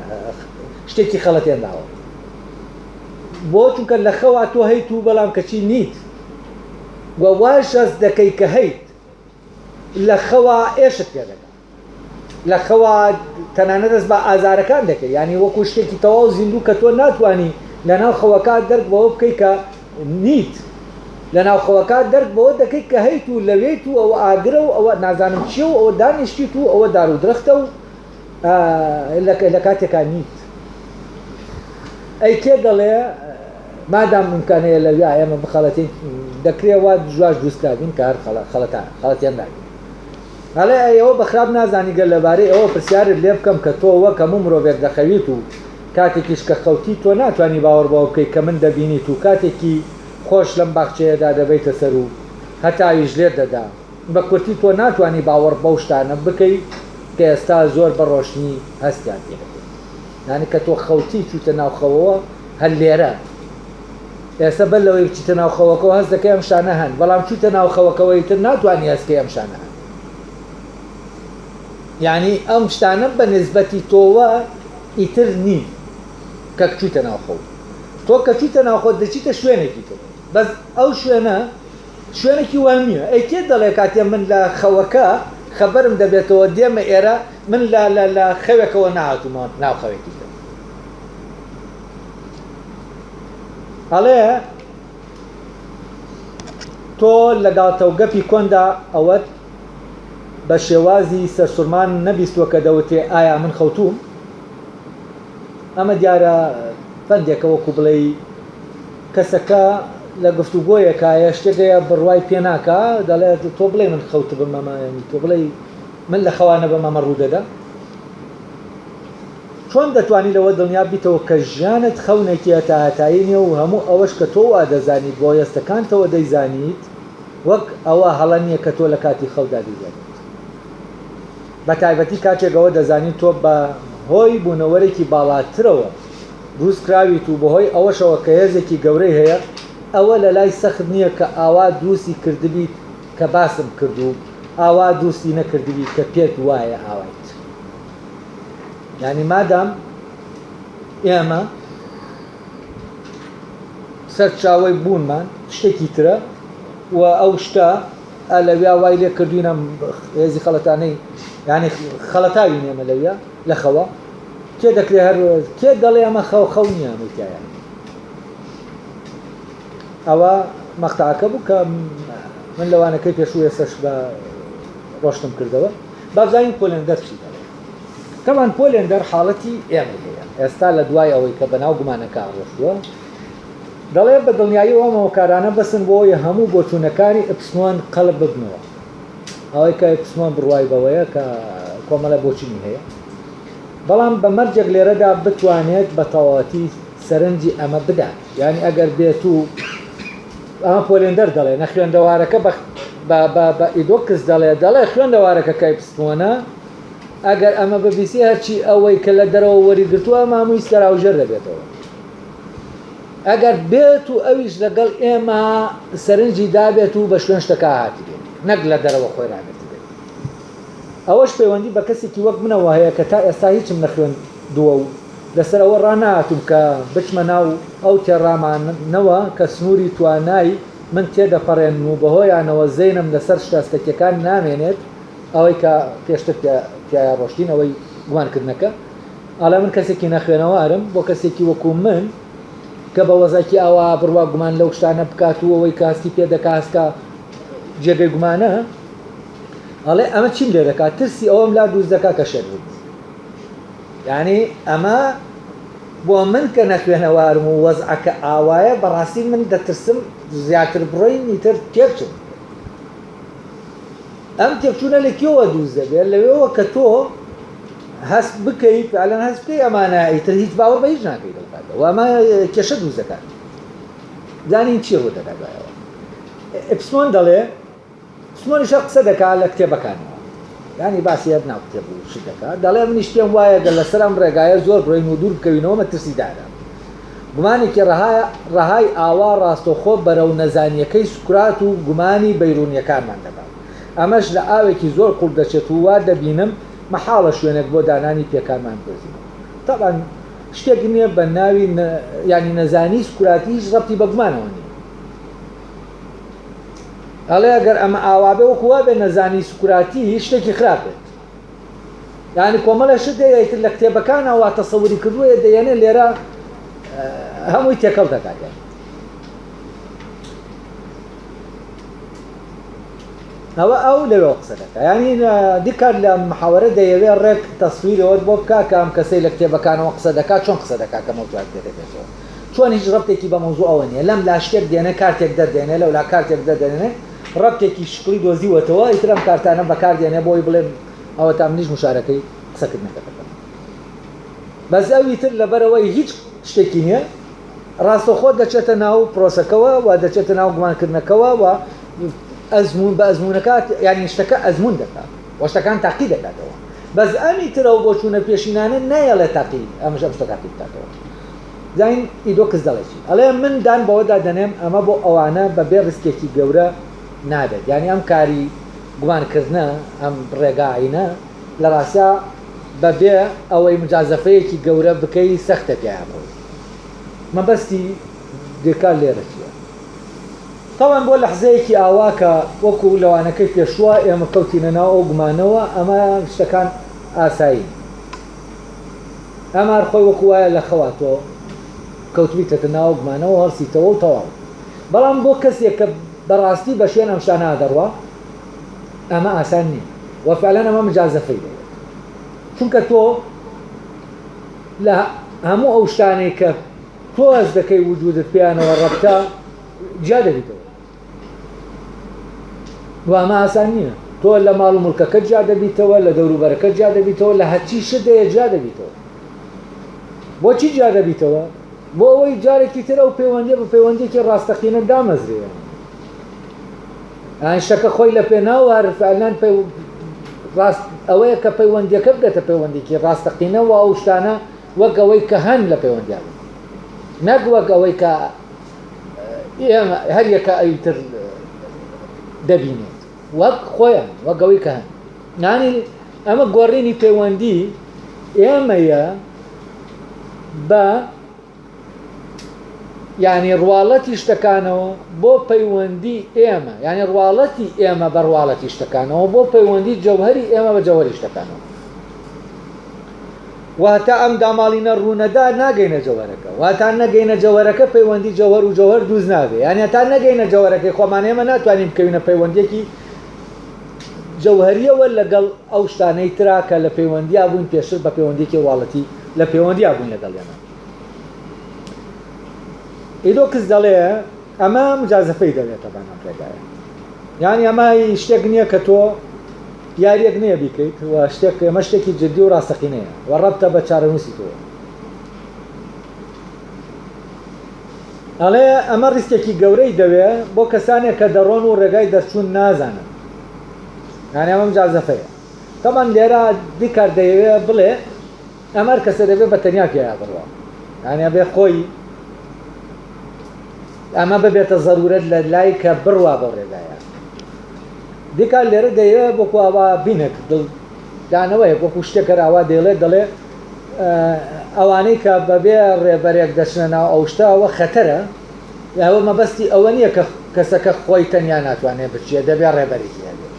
شتێکی خەڵەتێنراوە بۆ چونکە لە خەوا تۆ هەیت و بەڵام کەچی نیت و واش هەست دەکەی کە هەیت لە خەوا ئێشت پێ دەگا لە خەوا تەنانەت دەست بە ئازارەکان دەکەی یعنی وەکو شتێکی تەواو زیندوو کە تۆ ناتوانی لە ناو خەوەکە دەرک بەوە بکەی کە نیت لە ناو خەوەکە دەرک بەوە دەکەی کە هەیت و لەوێیت و ئەوە ئاگرە و ئەوە نازانم چییە و ئەوە دانیشتیت و ئەوە دار و درەختە و لە کاتێکا نیت. ئەی کێ دەڵێ مادام ئیمکان هەیە لەویا ئێمە بخەڵەتین دەکرێ وا دژواش دروست کرابین کە هەر خەڵەتێنرابین. ئەڵێ ئەی ئەوە بە خراپ نازانی گەر لەبارەی ئەوە پرسیارت لێ بکەم کە تۆ وەک هەموو مرۆڤێک دەخەویت و کاتێکیش کە خەوتی تۆ ناتوانی باوەڕ بەوە بکەی کە من دەبینیت و کاتێکی خۆش لەم باخچەیەدا دەبەیتە سەر و هەتاویش لێت دەدا. بە کورتی تۆ ناتوانی باوەڕ بەو شتانە بکەی کە ئێستا زۆر بە ڕۆشنی هەستیان پێ دەکەی. یانی کە تۆ خەوتی چوویتە ناو خەوەوە هەر لێرە ئێستا بەر لەوەی بچیتە ناو خەوەکەوە هەست دەکەی ئەم شتانە هەن بەڵام چوویتە ناو خەوەکەوە ئیتر ناتوانی هەست کەی ئەم شتانە هەن. یانی ئەم شتانە بە نسبەتی تۆوە ئیتر نین کە چوویتە ناو خەو. تۆ کە چوویتە ناو خەو دەچیتە شوێنێکی تر بەس ئەو شوێنە شوێنێکی وەهمیە. ئەی کێ دەڵێ کاتێ من لە خەوەکە خەبەرم دەبێتەوە دێمە ئێرە من لە لە لە خەوێکەوە نەهاتوومە ناو خەوێکی تر. ئەڵێ تۆ لە گاڵتەوگەپی کۆندا ئەوەت بە شێوازی سەرسوڕمان نەبیستووە کە دەوترێ ئایا من خەوتووم؟ ئەمە دیارە پەندێکە وەکو بڵێی کەسەکە لە گفتوگۆیەکایە شتێک هەیە بڕوای پێ ناکا دەڵێت تۆ بڵێ من خەوتبم ئەمە یانی تۆ بڵێی من لە خەوا نەبم ئەمە ڕوو دەدا؟ چۆن دەتوانی لەوە دڵنیا بیتەوە کە ژیانت خەونێکی هەتاهەتایی نییە و هەموو ئەوەش کە تۆ وا دەزانیت بۆ هێستەکانتەوە دەیزانیت وەک ئەوە هەڵە نییە کە تۆ لە کاتی خەودا دەیزانیت. بە تایبەتی کاتێک ئەوە دەزانیت تۆ بە هۆی بوونەوەرێکی باڵاترەوە دروست کراویت و بەهۆی ئەوەشەوە کە هێزێکی گەورەی هەیە، ئەوە لەلای سەخت نییە کە ئاوا دروستی کردبیت کە باسم کرد و ئاوا دروستی نەکردبیت کە پێت وایە ئاوایت. یانی مادام ئێمە سەرچاوەی بوونمان شتێکی ترە و ئەو شتە لەویا وای لێ کردوینە هێزی خەڵەتانەی یعنی خەڵەتاوی نێمە لەویا لە خەوە کێ دەکرێ هەر کێ دەڵێ ئەمە خەو خەو نییە ئەمەی تایە ئەوە مەقتەعەکە بوو کە من لەوانەکەی پێشوو ئێستاش بە ڕۆشتم کردەوە با بزانین پۆلێندەر چی دەڵێ تەبان پۆلێندەر حاڵەتی ئێمەی هەیە ئێستا لە دوای ئەوەی کە بەناو گومانەکە ڕۆشتووە دەڵێ بە دڵنیاییەوە ئەم هۆکارانە بەسن بۆ ئەوەی هەموو بۆچوونەکانی ئپسمۆن قەڵب ببنەوە ئەوەی کە ئپسمۆن بڕوای بەوەیە کە کۆمەڵە بۆچونی هەیە بەڵام بە مەرجێک لێرەدا بتوانێت بە تەواوەتی سەرنجی ئەمە بدات یعنی ئەگەر بێت و ئەمە پۆلێندەر دەڵێ نەخوێندەوارەکە بە بە ئیدۆکس دەڵێ دەڵێ خوێندەوارەکە کە ئپسمۆنە ئەگەر ئەمە ببیسێ هەرچی ئەوەی کە لە دەرەوە وەریگرتووە ئەمە هەمووی سەراوژێر دەبێتەوە ئەگەر بێت و ئەویش لەگەڵ ئێمە سەرنجی دابێت و بە شوێن شتەکە هاتبێت نەک لە دەرەوە خۆی ڕاگرتبێت ئەوەش پەیوەندی بە کەسێکی وەک منەوە هەیە کە تا ئێستا هیچم نەخوێندووە و لەسەر ئەوە ڕانەهاتووم کە بچمە ناو ئەو تێڕامانەوە کە سنووری توانای من تێدەپەڕێنن و بەهۆیانەوە زەینم لەسەر شتە هەستەکیەکان نامێنێت، ئەوەی کە پێشتر پیایا ڕۆشتین، ئەوەی گومانکردنەکە. ئەڵێ من کەسێکی نەخوێنەوارم، بۆ کەسێکی وەکوو من کە بە وەزعێکی ئاوا بڕوا گومان لەو شتانە بکات و ئەوەی کە هەستی پێ دەکا هەستکا جێگەی گومانە، ئەڵێ ئەمە چیم لێ دەکات ترسی ئەوەم لا دروست دەکات کە شێت ببم یعنی ئەمە بۆ من کە نەخوێنەوارم و وەزعەکە ئاوایە بەڕاستی من دەترسم زیاتر بڕۆین ئیتر تێکچم ئەم تێکچوونە لە کێوە دروست دەبێت لەوێوە کە تۆ هەست بکەیت فعلەن هەست بکەی ئەمانە ئیتر هیچ باوەڕ بە هیچ ناکەیت لەو کاتە و ئەمە کێشە دروست دەکات زانین چی ڕوو دەدات دوایەوە ئەپسمۆن دەڵێ سمۆنیش هەر قسە دەکا لە کتێبەکانەوە یانی باسی هەر ناو کتێب و شت دەکا دەڵێ منیش پێم وایە گەر لەسەر ئەم ڕێگایە زۆر بڕۆین و دوور بکەوینەوە مەترسیدارە گومانێکی ڕەها ڕەهای ئاوا ڕاستەوخۆ بەرەو نەزانییەکەی سوکرات و گومانی بەیرونییەکانمان دەبات ئەمەش لە ئاوێکی زۆر قوڵ دەچێت و وا دەبینم مەحاڵە شوێنێک بۆ دانانی پێکانمان بدۆزینەوە تەبعەن شتێک نییە بە ناوی یانی نەزانی سوکراتی هیچ ڕەبتی بە گومانەوە نییە. ئەڵێ ئەگەر ئەمە ئاوا بێ وەکو وابێ نەزانی سوکراتی هیچ شتێکی خراپ بێت یعنی کۆمەڵە شت دەیە ئیتر لە کتێبەکانە وا تەسەوری کردووە دەیەنێ لێرە هەمووی تێکەڵ دەکات یان ئەوە ئەو لەوێ قسە دەکات یعنی دیکار لە محاوەرە دەیەوێ ڕێک تەسویرەوەت بۆ بکا کە ئەم کەسەی لە کتێبەکانەوە قسە دەکات چۆن قسە دەکات کە مەوزوعێک پێ دەبێتەوە چۆن هیچ ڕەبتێکی بە مەوزوعەوە نیە لەم لا شتێک دێنێ کارتێک دەردێنێ لەو لا کارتێک دەردێنێ ڕەبتێکی شکڵی دۆزیوەتەوە ئیتر ئەم کارتانە بەکار دێنێ بۆی بڵێ ئەوەتا منیش مشارەکەی قسەکردنەکە دەکەم. بەس ئەوی تر لەبەرئەوەی هیچ شتێکی نییە ڕاستەوخۆ دەچێتە ناو پرۆسەکەوە و دەچێتە ناو گومانکردنەکەوە و ئەزموون بە ئەزموونەکە یانی شتەکە ئەزموون دەکات و شتەکان تاقی دەکاتەوە بەس ئەمی تر ئەو بۆچوونە پێشینانە نایەڵێ تاقی ئەمش ئەم شتە تاقی بکاتەوە. زین ئیدۆکس دەڵێ چی؟ ئەڵێ من دان بەوەدا دەنێم ئەمە بۆ ئەوانە بە بێ ڕیسکێکی گەورە نابێت یانی ئەم کاری گومانکردنە ئەم ڕێگاینە لە ڕاستیا بە بێ ئەوەی مجازەفەیەکی گەورە بکەی سەختە پیایا بڕۆی. مەبەستی دێکارت لێرە چیە؟ تەبعەن بۆ لەحزەیەکی ئاوا کە وەکو لەوانەکەی پێشووە ئێمە کەوتینە ناو ئەو گومانەوە ئەمە شتەکان ئاسایین. ئەمە هەر خۆی وەکو وایە لە خەوا تۆ کەوتبیتەتە ناو ئەو گومانەوە هەڵسیتەوە و تەواو. بەڵام بۆ کەسێک کە بەڕاستی بە شوێن ئەم شتانە دەڕوا ئەمە ئاسان نییە و فعلەن ئەمە مجازەفەی دەوێت. چونکە تۆ لە هەموو ئەو شتانەی کە تۆ هەست دەکەی وجودت پێیانەوە ڕەبتە جیا دەبیتەوە و ئەمە ئاسان نییە تۆ لە ماڵ و مڵکەکە جیا دەبیتەوە لە دەوروبەرەکە جیا دەبیتەوە لە هەرچی شت دەیە جیا دەبیتەوە بۆچی جیا دەبیتەوە بۆ ئەوەی جارێکی تر ئەو پەیوەندیە بە پەیوەندیەکی ڕاستەقینە دامەزرێ یان شتەکە خۆی لە پێناو هەر فعلەن پەی ڕاست ئەوەیە کە پەیوەندیەکە بگەتە پەیوەندێکی ڕاستەقینە و ئەو شتانە وەک ئەوەی کە هەن لە پەیوەندیان بن نەک وەک ئەوەی کە ئێمە هەر یەکە ئەوی تر دەبینێت وەک خۆیان وەک ئەوەی کە هەن یانی ئەمە گۆڕینی پەیوەندی ئێمەیە بە یعنی ڕواڵەتی شتەکانەوە بۆ پەیوەندی ئێمە یعنی ڕواڵەتی ئێمە بە ڕواڵەتی شتەکانەوە بۆ پەیوەندی جەوهری ئێمە بە جەوهری شتەکانەوە واتە ئەم داماڵینە ڕوونەدا ناگەینە جەوهرەکە واتا نەگەینە جەوهرەکە پەیوەندی جەوهر و جەوهر دووز نابێ یعنی تا نەگەینە جەوهرەکەی خۆمان ئێمە ناتوانین بکەوینە پەیوەندیەکی جەوهەریەوە لەگەڵ ئەو شتانەی ترا کە لە پەیوەندیا بووین پێشتر بە پەیوەندیەکی ڕواڵەتی لە پەیوەندیا بووین لەگەڵیانا. ئیدۆکس دەڵێ ئەمە مجازەفەی دەوێت تەبان ئەم ڕێگایە. یانی ئەمە شتێک نییە کە تۆ یاریەک نییە بیکەیت و شتێک ئەمە شتێکی جدی و ڕاستەقینەیە و ڕەبتە بە چارەنووسی تۆ. ئەڵێ ئەمە ڕیسکێکی گەورەی دەوێ بۆ کەسانێک کە دەڕۆن و ڕێگای دەرچوون نازانن. یانی ئەمە مجازەفەیە. تەبعەن لێرە دیکارت دەیەوێ بڵێ ئەمە هەر کەسە دەبێ بە تەنیا پێیا بڕوا. یانی ئەبێ خۆی ئەمە ببێتە زەرورەت لە لای کە بڕوا بەو ڕێگایە. دیکارت لێرە دەیەوێ وەکو ئاوا بینێک دڵ دانەوەیەک وەکو شتێک هەر ئاوا دەیڵێ دەڵێ ئەوانەی کە بەبێ ڕێبەرێک دەچنە ناو ئەو شتە ئەوە خەتەرە ئەوە مەبەستی ئەوە نییە کە کەسەکە خۆی تەنیا ناتوانێت بچێت دەبێ ڕێبەرێکی هەبێت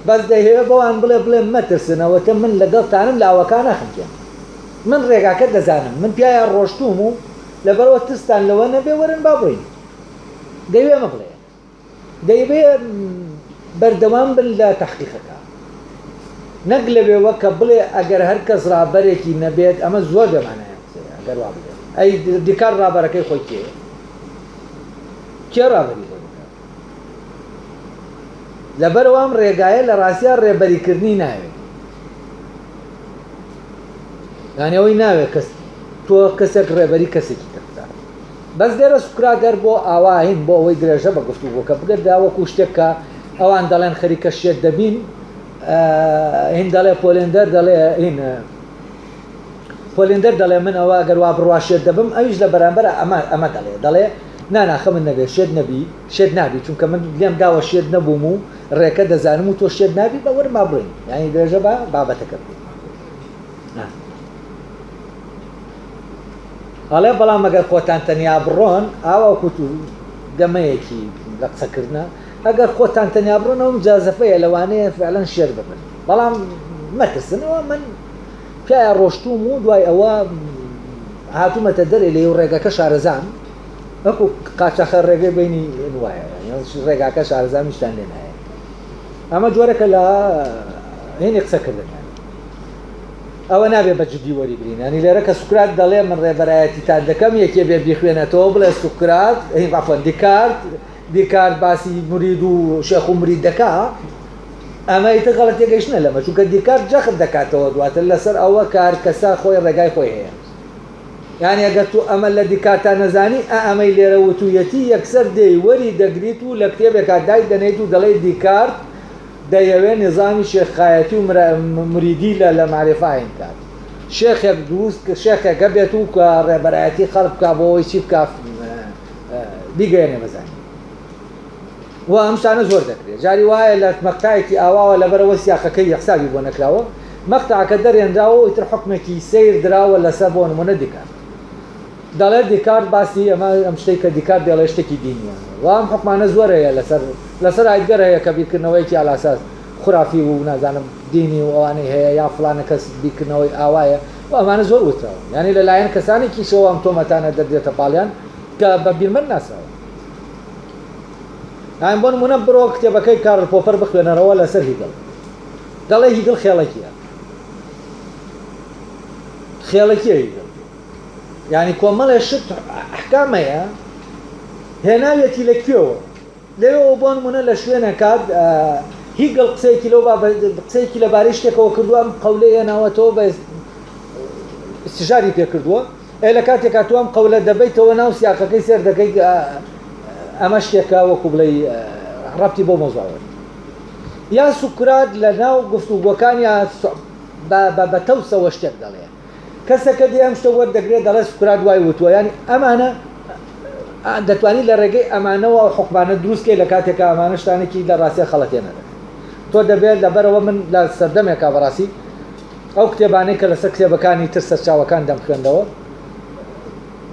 بەس دەیهەوێ بەوان بڵێ بڵێ مەترسن ئەوەتە من لەگەڵتانم لە ئاوەکە ناخنکێم من ڕێگاکە دەزانم من پیایا ڕۆشتووم و لەبەرەوە ترستان لەوە نەبێ وەرن با بڕۆین دەیوێ ئەمە بڵێ دەیەوێ بەردەوام بن لە تەحقیقەکە نەک لەوێوە کە بڵێ ئەگەر هەر کەس ڕابەرێکی نەبێت ئەمە زۆر بێمانایە قسەیە ئەگەر وا بڵێ ئەی دیکار ڕابەرەکەی خۆی کێیە کێ ڕابەری خۆی دەکات لەبەرەوە ئەم ڕێگایە لە ڕاستیا ڕێبەریکردنی ناوێت یانی ئەوەی ناوێت کەس تۆ کەسێک ڕێبەری کەسێکی تر بکات بەس لێرە سوکرات هەر بۆ ئاوا هین بۆ ئەوەی درێژە بە گفتوگۆکە بگەدا وەکو شتێک کە ئەوان دەڵێن خەریکە شێت دەبین هین دەڵێ پۆلێندەر دەڵێ هین پۆلێندەر دەڵێ من ئەوە ئەگەر وا بڕوا شێت دەبم ئەویش لە بەرامبەر ئەمە ئەمە دەڵێ دەڵێ نانا خەمت نەبێ شێت نەبی شێت نابی چونکە من لێم داوە شێت نەبووم و ڕێکە دەزانم و تۆ شێت نابی بە وەرما بڕۆین یانی درێژە بە بابەتەکە بدەین ئەڵێ بەڵام ئەگەر خۆتان تەنیا بڕۆن ئاوا وەکو گەمەیەکی لە قسەکردنە ئەگەر خۆتان تەنیا بڕۆن ئەو مجازەفەیە لەوانەیە فعلەن شێر ببن بەڵام مەترسنەوە من پیایا ڕۆشتوم و دوای ئەوە هاتوومەتە دەرێ لێ و ڕێگەکە شارەزام وەکو قاچاخە ڕێگەی بینی وایە ڕێگاکە شارەزام هیچتان لێ نایە ئەمە جۆرەکە لە هینی قسەکردن ئەوە نابێ بە جدی وەریگرین یانی لێرە کە سوکرات دەڵێ من ڕێبەرایەتیتان دەکەم یەکێ بێ بیخوێنێتەوە بڵێ سوکرات هین عەفوەن دیکارت دیکارت باسی مرید و شێخ و مرید دەکا. ئەمە ئیتر غەڵەت تێگەیشتنە لەمە، چونکە دیکارت جەخت دەکاتەوە دواتر لەسەر ئەوە کە هەر کەسە خۆی ڕێگای خۆی هەیە. یانی ئەگەر تۆ ئەمە لە دیکارتا نەزانی ئا ئەمەی لێرە وتوویەتی یەکسەر دێی وەری دەگریت و لە کتێبێکا دایدەنێیت و دەڵێی دیکارت دەیەوێ نیزامی شێخایەتی و مریدی لە لە مەعریفە عەین کات. شێخێک دروست شێخێک هەبێت و کە ڕێبەرایەتی خەڵک بکا بۆ ئەوەی چی بکا بیگەیەنێ بە زانین. و ئەم شتانە زۆر دەکرێت جاری وایە لە مەقتایەکی ئاواوە لەبەرەوە سیاقەکەی حسابی بۆ نەکراوە مەقتەعەکە دەرێنراوە و ئیتر حوکمێکی سەیر دراوە لەسەر بۆ نمونە دیکارت دەڵێت دیکارت باسی ئەمە ئەم شتەی کە دیکارت دەڵێ شتێکی دینیە و ئەم حوکمانە زۆر هەیە لەسەر لەسەر هایدگەر هەیە کە بیرکردنەوەیەکی ئالاساس خورافی و نازانم دینی و ئەوانەی هەیە یا فڵانە کەس بیرکردنەوەی ئاوایە و ئەمانە زۆر وتراون یعنی لەلایەن کەسانێکیشەوە ئەم تۆمەتانە دەدرێتە پاڵیان کە بە بیرمەند ناسراون. یان بۆ نمونە بڕۆ کتێبەکەی کارل پۆپەر بخوێنەرەوە لەسەر هیگڵ دەڵێ هیگڵ خێڵەکیە خێڵەکیە هیگڵ یعنی کۆمەڵێ شت ئەحکامەیە هێناویەتی لە کوێوە لەوێەوە بۆ نمونە لە شوێنەکات هیگڵ قسەیەکی لەو قسەیەکی لەبارەی شتێکەوە کردووە ئەم قەولەی هێناوەتەوە بە استشاری پێکردووە ئێ لە کاتێکا تۆ ئەم قەولە دەبەیتەوە ناو سیاقەکەی سێر دەکەی ئەمە شتێکە وەکو بڵێی ڕەبتی بۆ مەوزوعەوە نییە. یا سوکرات لە ناو گفتوگۆکانیا بە تەوسەوە شتێک دەڵێ کەسەکە دێ ئەم شتە وەردەگرێت دەڵێ سوکرات وای وتووە یانی ئەمانە دەتوانی لە ڕێگەی ئەمانەوە ئەو حوکمانە دروست کەی لە کاتێکا ئەمانە شتانێکی لە ڕاستیا خەڵەتێنە دەکەن تۆ دەبێت لەبەرەوە من لە سەردەمێکا بەڕاستی ئەو کتێبانەی کە لەسەر کتێبەکانی تر سەرچاوەکان دەمخوێندەوە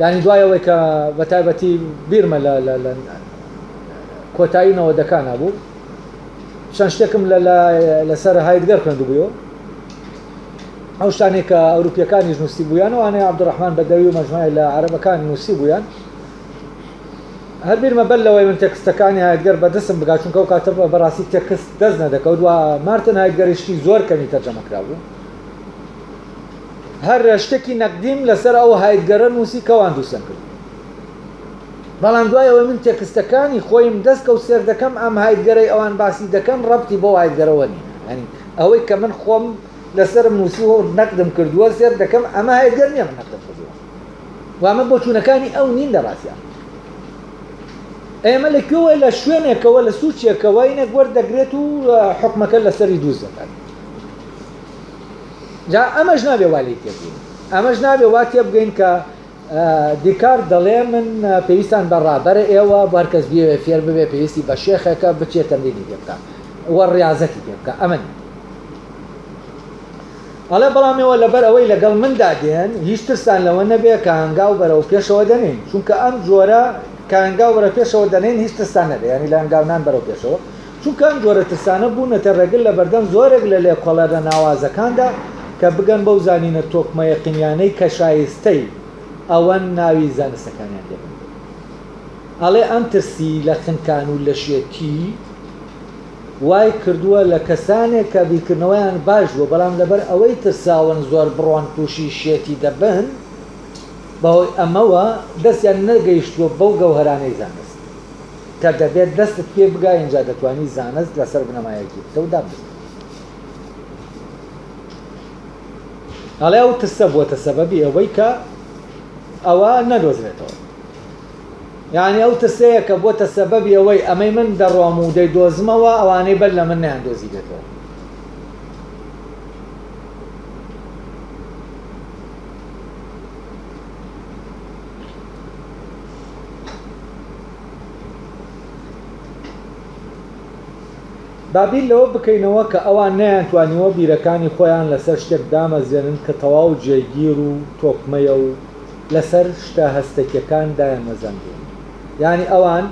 یانی دوای ئەوەی کە بە تایبەتی بیرمە لە لە لە کۆتایی نەوەدەکانا بوو چەند شتێکم لە لەسەر هایدگەر خوێندبوویەوە ئەو شتانێک کە ئەوروپیەکانیش نووسی بوویان ئەوانەی عەبدوڕەحمان بەدەوی و مەجموعی لە عەرەبەکان نووسی بوویان هەر بیرمە بەر لەوەی من تێکستەکانی هایدگەر بەدەستم بگات چونکە ئەو کاتە بەڕاستی تێکست دەست نەدەکەوت و مارتن هایدگەری شتی زۆر کەمی تەرجەمە کرابوو هەر شتێکی نەقدیم لەسەر ئەو هایدگەرە نووسی کەوان دووسیان کرد بەڵام دوای ئەوەی من تێکستەکانی خۆیم دەست کەوت سێر دەکەم ئەم هایدگەرەی ئەوان باسی دەکەن ڕەبتی بەو هایدگەرەوە نییە یانی ئەوەی کە من خۆم لەسەرم نووسیوە و نەقدم کردووە سێر دەکەم ئەمە هایدگەر نییە من نەقدم کردووە و ئەمە بۆچوونەکانی ئەو نین لە ڕاستیا. ئێمە لە کوێوە لە شوێنێکەوە لە سوچێکەوە اینێک وەردەگرێت و حکومەکە لەسەری دروست دەکات. جا ئەمەش نابێ وا لێی تێبگەین. ئەمەش نابێ وا تێبگەین کە دیکارت دەڵێ من پێویستان بە ڕابەرە ئێوە بۆ هەرکەس بیەوێ فێر ببێ پێویستی بە شێخێکە بچێت تەمرینی پێ بکا و ڕیازەتی پێ بکا ئەمە نییە. ئەڵێ بەڵام ئێوە لەبەر ئەوەی لەگەڵ مندا دێن هیچ ترستان لەوە نەبێ کە هەنگاو بەرەو پێشەوە دەنێین چونکە ئەم جۆرە کە هەنگاو بەرەو پێشەوە دەنێین هیچ ترستان نەبێ یانی لە هەنگاونان بەرەو پێشەوە چونکە ئەم جۆرە ترسانە بوونەتە ڕێگر لە بەردەم زۆرێک لە لێکۆڵەرە ناوازەکاندا کە بگەن بەو زانینە تۆکمە یەقینیانەی کە شایستەی ئەوەن ناوی زانستەکانیان لێ بنرێت. ئەڵێ ئەم ترسی لە خنکان و لە شێتی وای کردووە لە کەسانێک کە بیرکردنەوەیان باش بووە بەڵام لەبەر ئەوەی ترساون زۆر بڕۆن تووشی شێتی دەبن بەهۆی ئەمەوە دەستیان نەگەیشتووە بەو گەوهەرانەی زانست کە دەبێت دەستت پێ بگا ئینجا دەتوانی زانست لەسەر بنەمایەکی پتەو دابمەزرێنی. ئەڵێ ئەو ترسە بووەتە سەبەبی ئەوەی کە ئەوە نەدۆزرێتەوە. یانی ئەو ترسەیە کە بۆتە سەبەبی ئەوەی ئەمەی من دەڕۆم و دەیدۆزمەوە ئەوانەی بەر لە من نەیاندۆزیبێتەوە. با بیر لەوە بکەینەوە کە ئەوان نەیانتوانیوە بیرەکانی خۆیان لەسەر شتێک دامەزرێنن کە تەواو جێگیر و تۆکمەیە و لەسەر شتە هەستەکیەکان دایانمەزاندووە. یانی ئەوان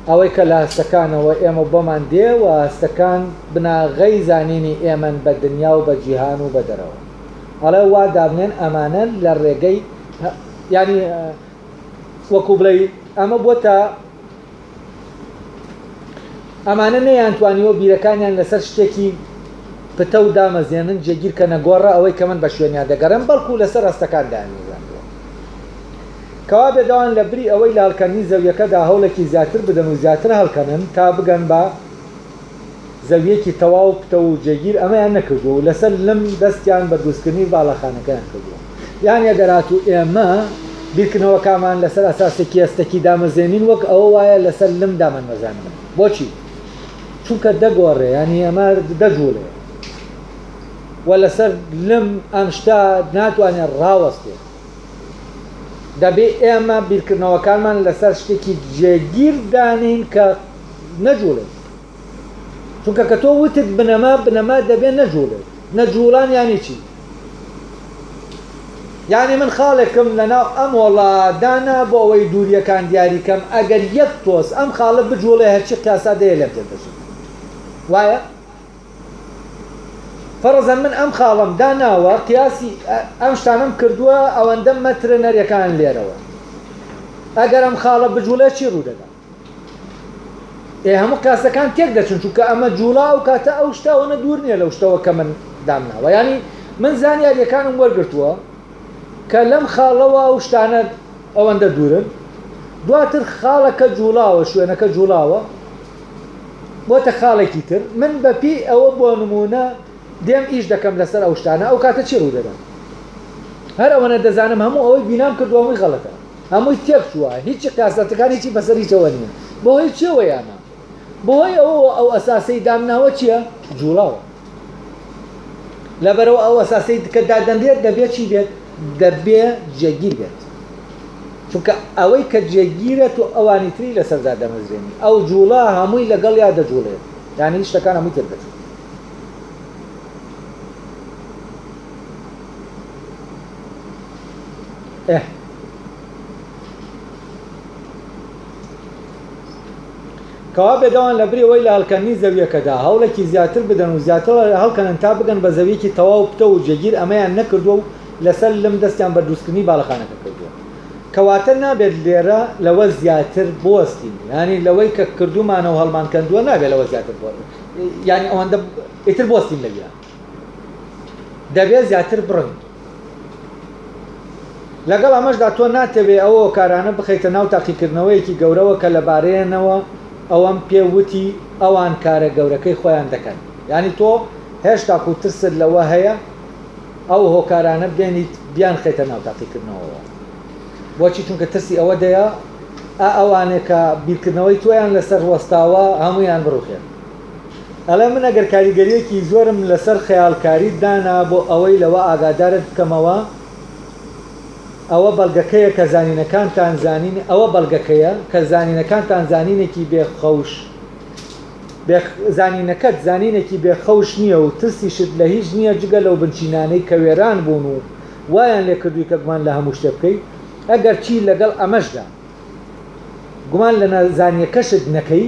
ئەوەی کە لە هەستەکانەوە ئێمە بۆمان دێ و هەستەکان بناغەی زانینی ئێمەن بە دنیا و بە جیهان و بە دەرەوە. ئەڵێ وا دابنێن ئەمانە لە ڕێگەی یانی وەکو بڵێی ئەمە بۆتە ئەمانە نەیانتوانیوە بیرەکانیان لەسەر شتێکی پتەو دامەزێنن، جێگیر کەنە گۆڕە ئەوەی کە من بە شوێنیا دەگەڕێم، بەڵکو لەسەر هەستەکان دایانمەزاندووە. کەوابێت ئەوان لە بری ئەوەی لە هەڵکەندنی زەویەکەدا هەوڵێکی زیاتر بدەن و زیاتر هەڵکەنن تا بگەن بە. زەوییەکی تەواو پتەو و جێگیر ئەمەیان نەکردووە و لەسەر لم دەستیان بە دروستکردنی باڵەخانەکەیان کردووە. یانی ئەگەر هاتوو ئێمە بیرکردنەوەکانمان لەسەر ئەساسێکی هەستەکی دامەزرێنین وەک ئەوە وایە لەسەر لم دامانمەزانن. بۆچی؟ چونکە دەگۆڕێ یانی ئەمە دەجوڵێ و لەسەر لم ئەم شتە ناتوانێت ڕاوەستێ. دەبێ ئێمە بیرکردنەوەکانمان لەسەر شتێکی جێگیر دانێین کە نەجوڵێت. چونکە کە تۆ وتت بنەما، بنەما دەبێ نەجوڵێت. نەجوڵان یانی چی؟ یانی من خاڵێکم لەناو ئەم هۆڵە دانا بۆ ئەوەی دوورییەکان دیاری کەم، ئەگەر یەک تۆز ئەم خاڵە بجوڵێ هەرچی قیاسات دەیە لێم تێک دەچێت. وایە؟ فەرزەن من ئەم خاڵەم داناوە قیاسی ئەم شتانەم کردووە ئەوەندە مەترە نەریەکان لێرەوە ئەگەر ئەم خاڵە بجوڵێ چی ڕوودەدا؟ ئێ هەموو قیاسەکان تێک دەچن چونکە ئەمە جوڵا ئەو کاتە ئەو شتە ئەوەنە دوور نییە لەو شتەوە کە من دامناوە یانی من زانیاریەکانم وەرگرتووە کە لەم خاڵەوە ئەو شتانە ئەوەندە دوورن دواتر خاڵەکە جوڵاوە شوێنەکە جوڵاوە بۆتە خاڵێکی تر من بەپێی ئەوە بۆ نمونە دێم ئیش دەکەم لەسەر ئەو شتانە ئەو کاتە چی ڕوودەدا هەر ئەوەنە دەزانم هەموو ئەوەی بینام کردووە هەمووی غەڵەتە هەمووی تێک چووە هیچی قیاسەتەکان هیچی بەسەر هیچەوە نییە بەهۆی چیەوەیە ئەمە بەهۆی ئەوەوە ئەو ئەساسەی دامناوە چییە جوڵاوە لەبەرەوە ئەو ئەساسەی کە دادەنرێت دەبێت چی بێت دەبێ جێگیر بێت چونکە ئەوەی کە جێگیرە تۆ ئەوانی تری لەسەر دادەمەزرێنی ئەو جوڵە هەمووی لەگەڵیا دەجوڵێت یانی شتەکان هەمووی تێک دەچێت. ئه. کەوابێت ئەوان لەبری ئەوەی لە هەڵکەندنی زەوییەکەدا هەوڵێکی زیاتر بدەن و زیاتر هەڵکەنن تا بگەن بە زەوییەکی تەواو پتەو و جێگیر ئەمەیان نەکردووە و لەسەر لم دەستیان بە دروستکردنی باڵەخانەکە کردووە. کەواتە نابێت لێرە لەوە زیاتر بوەستین یانی لەوەی کە کردوومانە و هەڵمانکەندووە نابێت لەوە زیاتر یانی ئەوەندە ئیتر بوەستین لەویا دەبێت زیاتر بڕۆین. لەگەڵ ئەمەشدا تۆ ناتەوێ ئەو هۆکارانە بخەیتە ناو تاقیکردنەوەیەکی گەورەوە کە لەبارەیەنەوە ئەوەم پێ وتی ئەوان کارە گەورەکەی خۆیان دەکەن. یانی تۆ هێشتاکو ترست لەوە هەیە ئەو هۆکارانە بێنیت بیانخەیتە ناو تاقیکردنەوەوە. بۆچی؟ چونکە ترسی ئەوە دەیە ئا ئەوانێ کە بیرکردنەوەی تۆیان لەسەر وەستاوە هەموویان بڕوخێن. ئەڵێ من ئەگەر کاریگەرییەکی زۆرم لەسەر خەیاڵکاریت دانا بۆ ئەوەی لەوە ئاگادارت بکەمەوە، ئەوە بەڵگەکەیە کە زانینەکانتان زانین ئەوە بەڵگەکەیە کە زانینەکانتان زانینێکی بێ خەوش بێ زانینەکەت زانینێکی بێ خەوش نییە و ترسیشت لە هیچ نییە جگە لەو بنچینانەی کە وێران بوون و وایان لێ کردووی کە گومان لە هەموو شتێ بکەی ئەگەرچی لەگەڵ ئەمەشدا گومان لە نەزانیەکەشت نەکەی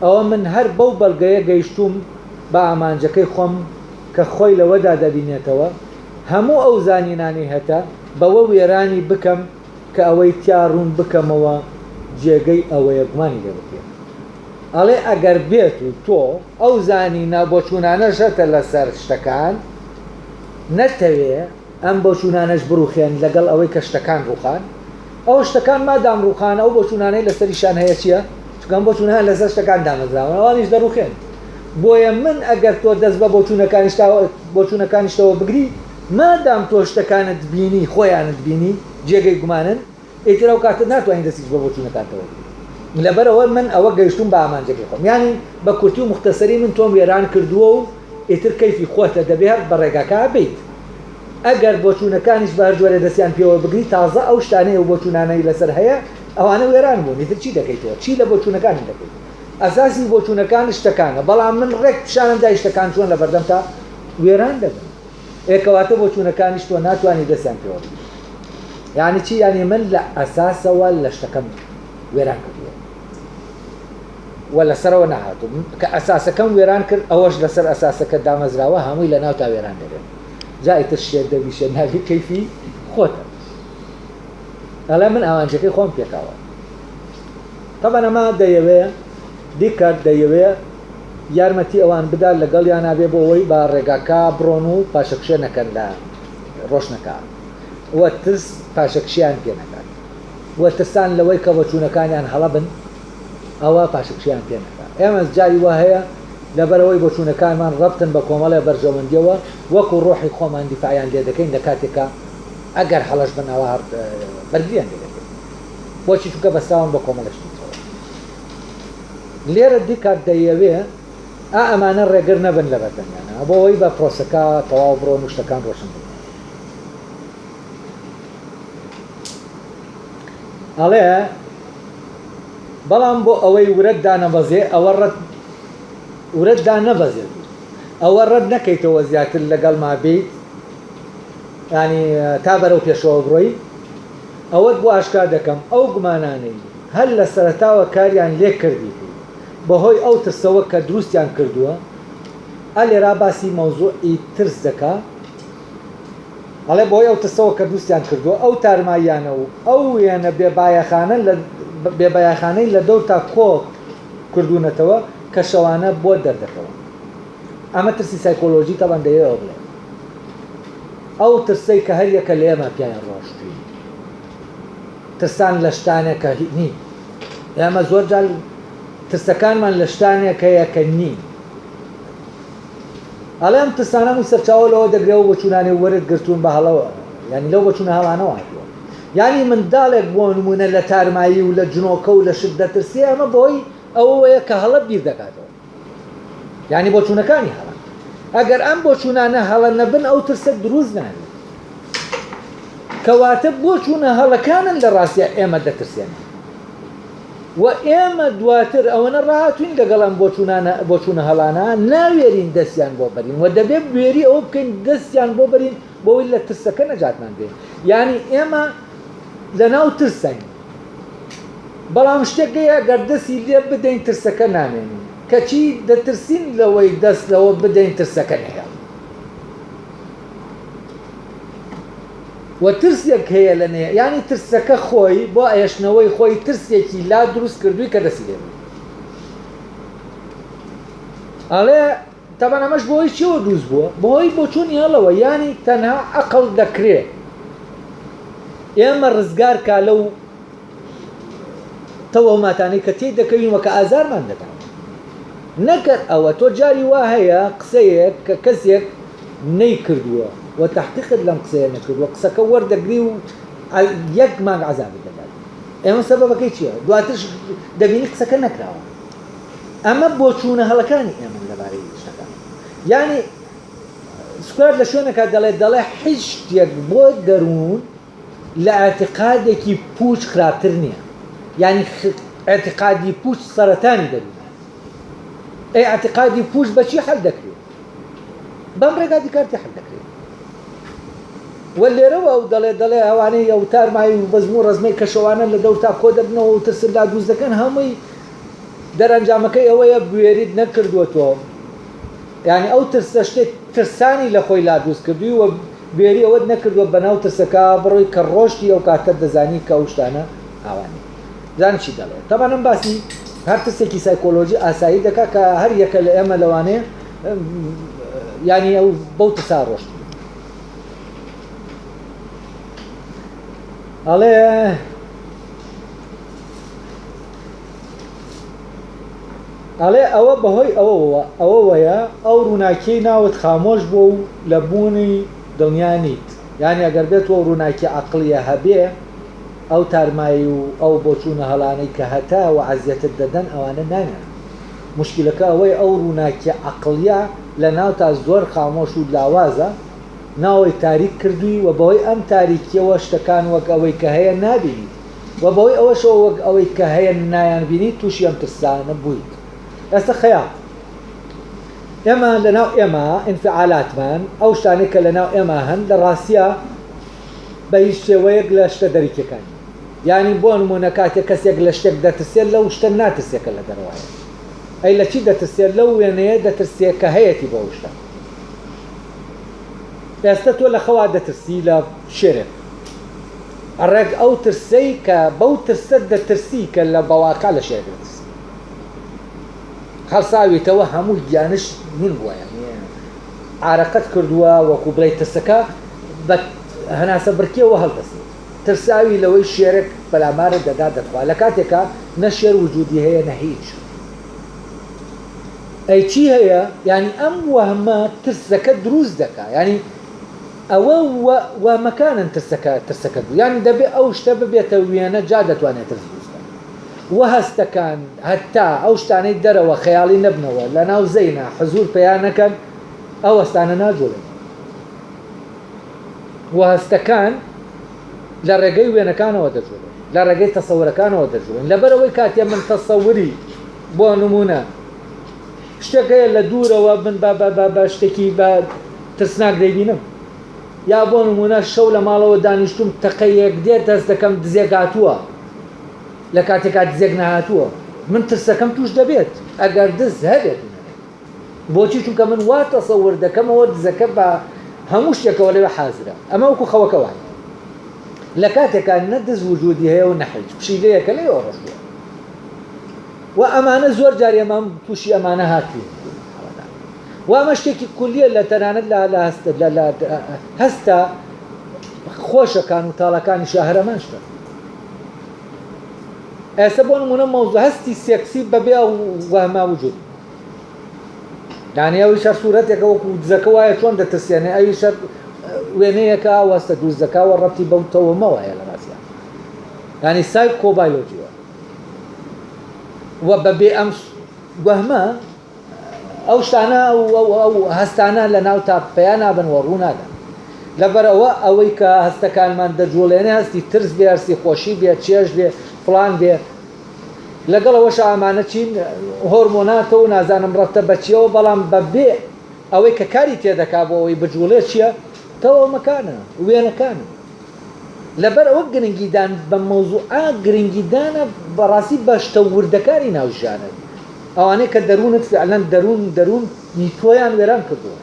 ئەوە من هەر بەو بەڵگەیە گەیشتووم بە ئامانجەکەی خۆم کە خۆی لەوەدا دەبینێتەوە هەموو ئەو زانینانەی هەتە بەوە وێرانی بکەم کە ئەوەی تیا ڕوون بکەمەوە جێگەی ئەوەیە گومانی لێ بکرێت. ئەڵێ ئەگەر بێت و تۆ ئەو زانینە بۆچوونانەش هەتە لەسەر شتەکان نەتەوێ ئەم بۆچوونانەش بڕوخێن لەگەڵ ئەوەی کە شتەکان ڕووخان ئەو شتەکان مادام ڕووخان ئەو بۆچوونانەی لەسەریشان هەیە چییە؟ چونکە ئەم بۆچوونانە لەسەر شتەکان دامەزراون ئەوانیش دەڕوخێن بۆیە من ئەگەر تۆ دەست بە بۆچوونەکانیشتەوە بگری مادام تۆ شتەکانت بینی خۆیانت بینی جێگەی گومانن ئیتر ئەو کاتە ناتوانانی دەستیش بە بۆچوونەکانتەوە بگری لەبەرئەوە من ئەوە گەیشتوم بە ئامانجەکەی خۆم یانی بە کورتی و موختەسەری من تۆم وێران کردووە و ئیتر کەیفی خۆتە دەبێ هەر بە ڕێگاکە بیت ئەگەر بۆچوونەکانیش بە هەر جۆرێ دەستیان پێوە بگری تازە ئەو شتانەی ئەو بۆچوونانەی لەسەر هەیە ئەوانە وێران بوون ئیتر چی دەکەی تۆ چی لە بۆچوونەکانم دەکەی ئەساسی بۆچوونەکان شتەکانە بەڵام من ڕێک پیشانم دای شتەکان چۆن لە بەردەمتا وێران دەبن ئێ کەواتە بۆچوونەکانیش تۆ ناتوانی دەستیان پێوە بگری یعنی چی یعنی من لە ئەساسەوە لە شتەکەم وێران کردووە و لەسەرەوە نەهاتووم کە ئەساسەکەم وێران کرد ئەوەش لەسەر ئەساسەکە دامەزراوە هەمووی لە ناو تا وێران دەبێت جا ئیتر شێت دەبی شێت نابی کەیفی خۆتە ئەڵێ من ئامانجەکەی خۆم پێکاوە تەبەن ئەمە دەیەوێ دیکارت دەیەوێ یارمەتی ئەوان بدات لەگەڵیانا بێ بۆ ئەوەی بە ڕێگاکە بڕۆن و پاشەکشێ نەکەن لە ڕۆشنەکە و ترس پاشەکشیان پێ نەکات و ترسان لەوەی کە بۆچوونەکانیان هەڵە بن ئەوە پاشەکشیان پێ نەکات ئێمە جاری وا هەیە. لەبەرئەوەی بۆچوونەکانمان ڕەبتن بە کۆمەڵێ بەرژەوەندیەوە وەکو ڕۆحی خۆمان دیفاعیان لێ دەکەین لە کاتێکا ئەگەر هەڵەش بن ئەوا هەر بەرگریان لێ دەکەین. بۆچی؟ چونکە بەستراون بە کۆمەڵێ شتی ترەوە. لێرە دیکارت دەیەوێ ئا ئەمانە ڕێگر نەبن لە بەردەمیانا بۆ ئەوەی بە پرۆسەکە تەواو بڕۆن و شتەکان ڕۆشن ببن. ئەڵێ بەڵام بۆ ئەوەی ورەت دانەبەزێ ئەوە ڕەت ورەت دانەبەزێت و ئەوە ڕەت نەکەیتەوە زیاتر لەگەڵما بیت ینی تا بەرەو پێشەوە بڕۆی ئەوەت بۆ ئاشکرا دەکەم ئەو گومانانەی هەر لە سەرەتاوە کاریان لێ کردیت و بەهۆی ئەو ترسەوە کە دروستیان کردووە ئە لێرا باسی مەوزوعی ترس دەکا ئەڵێ بەهۆی ئەو ترسەوە کە دروستیان کردووە ئەو تارماییانە و ئەو وێنە بێ بایەخانە لە بێ بایەخانەی لە دەورتا کۆ کردوونەتەوە کە شەوانە بۆت دەردەکەون. ئەمە ترسی سایکۆلۆژی تەبعەن دەیەوێ ئەوە بڵێ. ئەو ترسەی کە هەر یەکە لە ئێمە پیایا ڕۆشتووین. ترسان لە شتانێک کە نین. ئێمە زۆر جار ترسەکانمان لە شتانێک هەیە کە نین. ئەڵێ ئەم ترسانە هەمووی سەرچاوە لەوە دەگرێ ئەو بۆچوونانەی وەرت گرتوون بە هەڵەوە یانی لەو بۆچوونە هەڵانەوە هاتووە یانی منداڵێک بۆ نموونە لە تارمایی و لە جنۆکە و لە شت دەترسێ ئەمە بەهۆی ئەوەیە کە هەڵە بیر دەکاتەوە یانی بۆچوونەکانی هەڵەن ئەگەر ئەم بۆچوونانە هەڵە نەبن ئەو ترسە دروست نابێت کەواتە بۆچوونە هەڵەکانن لە ڕاستیا ئێمە دەترسێنن و ئێمە دواتر ئەوەنە ڕاهاتووین لەگەڵ ئەم بۆچوونانە بۆچوونە هەڵانە ناوێرین دەستیان بۆ بەرین و دەبێ بوێری ئەوە بکەین دەستیان بۆ بەرین بۆی لە ترسەکە نەجاتمان بێ یانی ئێمە لەناو ترسین بەڵام شتێک هەیە گەر دەستی لێ بدەین ترسەکە نامێنین کەچی دەترسین لەوەی دەست لەوە بدەین ترسەکە نەهێڵ وە ترسێک هەیە لە نێ یانی ترسەکە خۆی بۆ ئەهێشتنەوەی خۆی ترسێکی لا دروست کردووی کە دەستی لێ بگری ئەڵێ تەبەن ئەمەش بۆی چیەوە دروست بووە بۆی بۆچوونی هەڵەوە یانی تەنها عەقڵ دەکرێ ئێمە ڕزگار کا لەو تەوەهماتانەی کە تێی دەکەوین وە کە ئازارمان دەدەن نەکەر ئەوە تۆ جاری وا هەیە قسەیەک کە کەسێک نەیکردووە و تەحقیقت لەم قسەیە نەکردووە قسەکە وەردەگری و یەک مانگ عەزابت دەدات ئێمە سەبەبەکەی چییە دواترش دەبینی قسەکە نەکراوە ئەمە بۆچوونە هەڵەکانی ئێمەن لەبارەی شتەکان یعنی سوکرات لە شوێنەکە دەڵێت دەڵێ هیچ شتێک بۆ دەروون لە ئیعتیقادێکی پووچ خراپتر نییە. یانی ئیعتیقادی پووچ سەرەتانی دەروونە. ئەی ئیعتیقادی پووچ بە چی حەل دەکرێ؟ بەم ڕێگا دیکارتی حەل دەکرێ. و لێرەوە ئەو دەڵێ دەڵێ ئەوانەی ئەو تارمایی و بەزم و ڕەزمەی کە شەوانە لە دەورتا کۆ دەبنەوە و ترست لا دروست دەکەن هەمووی دەرەنجامەکەی ئەوەیە بوێریت نەکردووە تۆ یانی ئەو ترسە شتێک ترسانی لە خۆی لا دروست کردووی و بوێری ئەوەت نەکردووە بەناو ترسەکە بڕۆی کە ڕۆشتی ئەو کاتە دەزانی کە ئەو شتانە ئاوا نین بزانە چی دەڵێ تەبعەن ئەم باسی هەر ترسێکی سایکۆلۆژی ئاسایی دەکا کە هەر یەکە لە ئێمە لەوانەیە یانی ئەو بەو ترسا ڕۆشت ئەڵێ ئەڵێ ئەوە بەهۆی ئەوەوە ئەوەوەیە ئەو ڕووناکیەی ناوت خامۆش بووە و لە بوونی دڵنیا نیت یانی ئەگەر بێتو ئەو ڕووناکیە عەقڵیە هەبێ ئەو تارمایی و ئەو بۆچوونە هەڵانەی کە هەتە و عەزیەتت دەدەن ئەوانە نامێنن موشکیلەکە ئەوەیە ئەو ڕووناکیە عەقڵیە لە ناوتا زۆر خامۆش و لاوازە ناوەی تاریک کردووی و بەهۆی ئەم تاریکیەوە شتەکان وەک ئەوەی کە هەیە نابینیت وە بەهۆی ئەوەشەوە وەک ئەوەی کە هەیە نایانبینیت تووشی ئەم ترسانە بوویت. ئێستا خەیاڵ ئێمە لەناو ئێمە ئینفعالاتمان ئەو شتانەی کە لەناو ئێمە هەن لە ڕاستیا بە هیچ شێوەیەک لە شتە دەرەکیەکان نین. یانی بۆ نموونە کاتێک کەسێک لە شتێک دەترسێت لەو شتە ناترسێت کە لە دەرەوە هەیە. ئەی لە چی دەترسێت؟ لەو وێنەیە دەترسێت کە هەیەتی بۆ ئەو شتە. ئێستا تۆ لە خەوا دەترسی لە شێرێک. ڕێک ئەو ترسەی کە بەو ترسە دەترسی کە لە بەواقع لە شێرێک دەترسی. هەڵساویتەوە هەموو گیانش هین بووە یانی عارەقەت کردووە وەکو بڵێی ترسەکە بە هەناسە بڕکێوە هەڵدەسیت. ترساوی لەوەی شێرێک پەلامارت دەدا دەتخوا لە کاتێکا نە شێر وجودی هەیە نە هیچ. ئەی چی هەیە؟ یانی ئەم وەهمە ترسەکە دروست دەکا یانی ئەوە وەهمەکانن ترسەکە ترسەکە دروست یانی دەبێ ئەو شتە ببێتە وێنە جا دەتوانێت ترس دروست کات وە هەستەکان هەتا ئەو شتانەی دەرەوە خەیاڵی نەبنەوە لەناو زەینا حزور پەیا نەکەن ئەو هەستانە ناجوڵێن وە هەستەکان لە ڕێگەی وێنەکانەوە دەجوڵێن لە ڕێگەی تەسەورەکانەوە دەجوڵێن لەبەرئەوەی کاتێ من تەسەوری بۆ نمونە شتێک هەیە لە دوورەوە من بە بە بە بە شتێکی بە ترسناک دەیبینم یا بۆ نمونە شەو لە ماڵەوە دانیشتوم تەقەیەک دێت دەست دەکەم دزێک هاتووە لە کاتێکا دزێک نەهاتووە من ترسەکەم توش دەبێت ئەگەر دز هەبێت و نەبێت. بۆچی چونکە من وا تەسەور دەکەمەوە دزەکە بە هەموو شتێکەوە لەوێ حازرە ئەمە وەکو خەوەکە وایە لە کاتێکا نە دز وجودی هەیە و نە هیچ پشیلەیەکە لەوێ ڕۆشتووە و ئەمانە زۆر جار ئێمە تووشی ئەمانە هاتووین و ئەمە شتێکی کولیە لە تەنانەت لە لە هەستە لە لە هەستە خۆشەکان و تاڵەکانی شاهرەمان شتە ئێستا بۆ نمونە مەوزوع هەستی سێکسی بەبێ ئەو وەهمە وجود یانی ئەویش هەر سوورەتێکە وەکو دزەکە وایە چۆن دەترسێنێ ئەویش هەر وێنەیەکە ئەو هەستە دروست دەکا و ڕەبتی بەو تەوەمەوە هەیە لە ڕاستیا یانی سایکۆبایۆلۆجیوە و بەبێ ئەم وەهمە ئەو شتانە ئەو ئەو هەستانە لە ناو تا پیا نابن و ڕوو نادەن لەبەرئەوە ئەوەی کە هەستەکانمان دەجوڵێنێ هەستی ترس بێ هەستی خۆشی بێ چێژ بێ فڵان بێ لەگەڵ ئەوەشا ئەمانە چین هۆرمۆناتە و نازانم ڕەتە بە چیەوە بەڵام بە بێ ئەوەی کە کاری تێدەکا بۆ ئەوەی بجوڵێ چیە تەوەمەکانە وێنەکانە لەبەر ئەوە گرنگیدان بە مەوزوعە گرنگیدانە بەڕاستی بە شتە وردەکانی ناو ژیانت ئەوانەی کە دەروونت فعلەن دەروون دەروونی تۆیان وێران کردووە.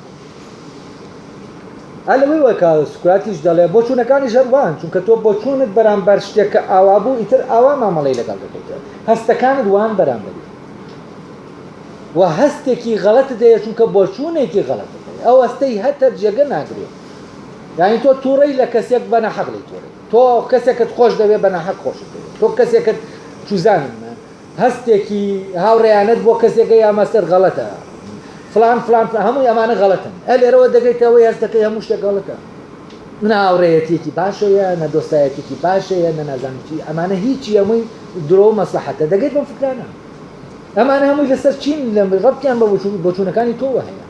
ئا لەوەیوە کە سوکراتیش دەڵێ بۆچوونەکانیش هەر وان، چونکە تۆ بۆچوونت بەرامبەر شتێک کە ئاوا بوو ئیتر ئاوا مامەڵەی لەگەڵ دەکەیت، هەستەکانت وان بەرامبەری و هەستێکی غەڵەتت هەیە چونکە بۆچوونێکی غەڵەتت هەیە، ئەو هەستەی هەتە جێگە ناگرێ. یانی تۆ تووڕەی لە کەسێک بە ناحەق لێی تووڕەی، تۆ کەسێکت خۆش دەوێ بە ناحەق خۆشت دەوێ، تۆ کەسێکت چوزانم هەستێکی هاوڕێیانەت بۆ کەسێک هەیە ئەمە سەر غەڵەتە فلان فلان فلان هەمووی ئەمانە غەڵەتن ئە لێرەوە دەگەیتە ئەوەی هەست دەکەی هەموو شتێک غەڵەتە نە هاوڕێیەتیەکی باش هەیە نە دۆستایەتیەکی باش هەیە نە نازانم چی ئەمانە هیچی هەمووی درۆ و مەسلحەتە دەگەیت بەم فکرانە ئەمانە هەمووی لەسەر چین لە ڕەبتیان بە بۆچوونەکانی تۆوە هەیە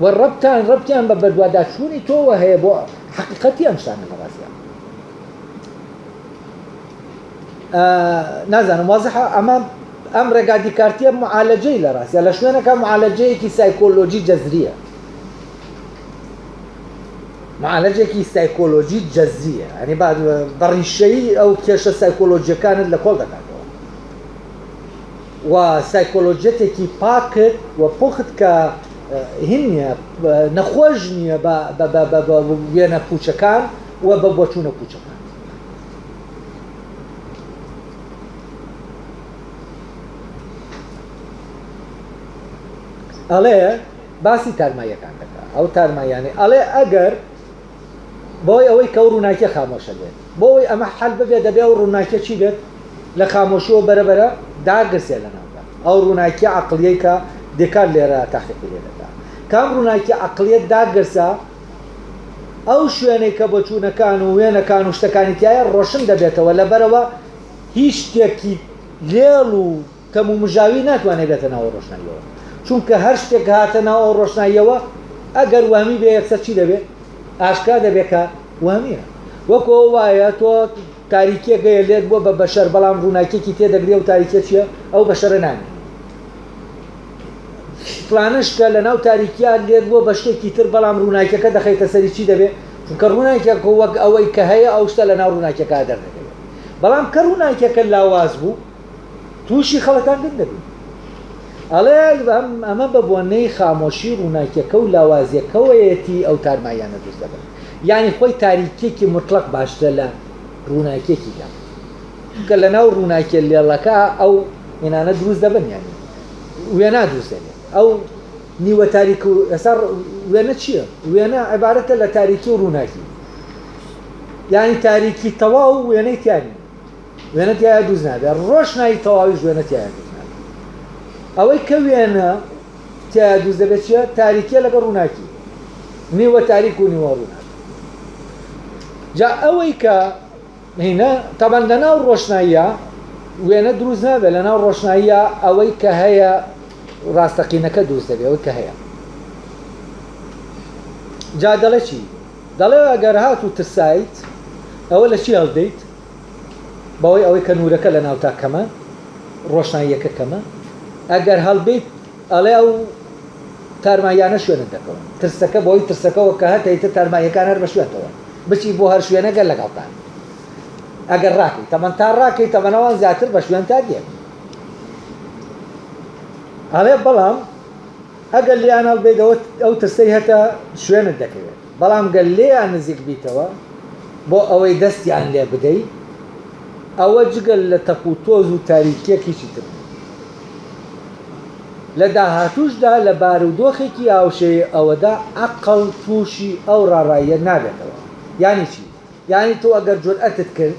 و ڕەبتان ڕەبتیان بە بەدواداچوونی تۆوە هەیە بۆ حەقیقەتی ئەم شتانە لە ڕاستیا نازانم وازحە ئەمە ئەم ڕێگا دیکارتیە معالەجەی لە ڕاستە لە شوێنەکە معالەجەیەکی سایکۆلۆژی جەزریە معالەجێکی سایکۆلۆژی جەزریە ئەنی با بەڕیشەی ئەو کێشە سایکۆلۆژیەکانت لە کۆڵ دەکاتەوە و سایکۆلۆژیەتێکی پاکت و پوخت کە هین نییە نەخۆش نییە بە وێنە پوچەکان و بە بۆچوونە پوچەکان ئەڵێ باسی تارماییەکان دەکا ئەو تارماییانەی ئەڵێ ئەگەر بۆی ئەوەی کە ئەو ڕووناکیە خامۆشە بێت بۆ ئەوەی ئەمە حەل ببێت دەبێ ئەو ڕووناکیە چی بێت لە خامۆشیەوە بەرەبەرە داگرسێ لە ناودا ئەو ڕووناکیە عەقڵیەی کە دێکارت لێرە تاقیقی لێ دەکا کام ڕووناکیە عەقڵیە داگرسا ئەو شوێنەی کە بۆچوونەکان و وێنەکان و شتەکانی تیایە ڕۆشن دەبێتەوە، لەبەرئەوە هیچ شتێکی لێڵ و تەم و مژاوی ناتوانێت بێتە ناو ئەو ڕۆشناییەوە، چونکە هەر شتێک هاتە ناو ئەو ڕۆشناییەوە ئەگەر وەهمی بێ یەکسەر چی دەبێت؟ ئاشکرا دەبێت کە وەهمییە. وەکو ئەوە وایە تۆ تاریکییەک هەیە لێت بووە بە بەشەر بەڵام ڕووناکییەکی تێدەگرێ و تاریکییە چییە؟ ئەو بەشەرە نامێنێ. فلانە شتە لەناو تاریکیا لێت بووە بە شتێکی تر بەڵام ڕووناکیەکە دەخەیتە سەری چی دەبێت چونکە ڕووناکیەکە وەک ئەوەی کە هەیە ئەو شتە لەناو ڕووناکیەکە دەردەکەوێت بەڵام کە ڕووناکیەکە لاواز بوو تووشی خەڵەتاندن دەبین ئەڵێ ئەمە بە بۆنەی خامۆشی ڕووناکیەکە و لاوازیەکەوەیەتی ئەو تارماییانە دروست دەبن یعنی خۆی تاریکیەکی مطلق باشترە لە ڕووناکیەکی کەم چونکە لەناو ڕووناکیە لێڵەکە ئەو وێنانە دروست دەبن یانی وێنا دروست دەبێت ئەو نیوە تاریک و ئێستا وێنە چییە؟ وێنە عیبارەتە لە تاریکی و ڕووناکی یانی تاریکی تەواو وێنەی تیا نییە وێنە تیایا دروست نابێت ڕۆشنایی تەواویش وێنە تیایا دروست نابێت ئەوەی کە وێنە. تیایا دروست دەبێت چیە؟ تاریکیە لەگەڵ ڕووناکی، نیوە تاریک و نیوە ڕووناک. جا ئەوەی کە هینە تەبەن لەناو ڕۆشناییە وێنە دروست نابێت، لەناو ڕۆشناییە ئەوەی کە هەیە ڕاستەقینەکە دروست دەبێت، ئەوەی کە هەیە. جا دەڵێ چی؟ دەڵێ ئەگەر هات و ترسایت ئەوە لە چی هەڵدەیت؟ بەهۆی ئەوەی کە نوورەکە لە ناوتا کەمە، ڕۆشناییەکە کەمە، ئەگەر هەڵبێیت ئەڵێ ئەو تارماییانە شوێنت دەکەون، ترسەکە بەهۆی ترسەکەوە کە هەتە ئیتر تارماییەکان هەر بە شوێنتەوەن، بچی بۆ هەر شوێنێک گەر لەگەڵتان ئەگەر ڕاکەی تەمەن تا ڕاکەی تەمەن ئەوان زیاتر بە شوێنتا دێن. ئەڵێ بەڵام ئەگەر لێیان هەڵبێیت ئەوە ئەو ترسەی هەتە شوێنت دەکەوێت. بەڵام گەر لێیان نزیک بیتەوە بۆ ئەوەی دەستیان لێ بدەی ئەوە جگە لە تەپ و تۆز و تاریکیەک هیچی تر نیە. لە داهاتووشدا لە بارودۆخێکی هاوشێوەی ئەوەدا عەقڵ تووشی ئەو ڕاڕاییە نابێتەوە. یانی چی؟ یانی تۆ ئەگەر جورئەتت کرد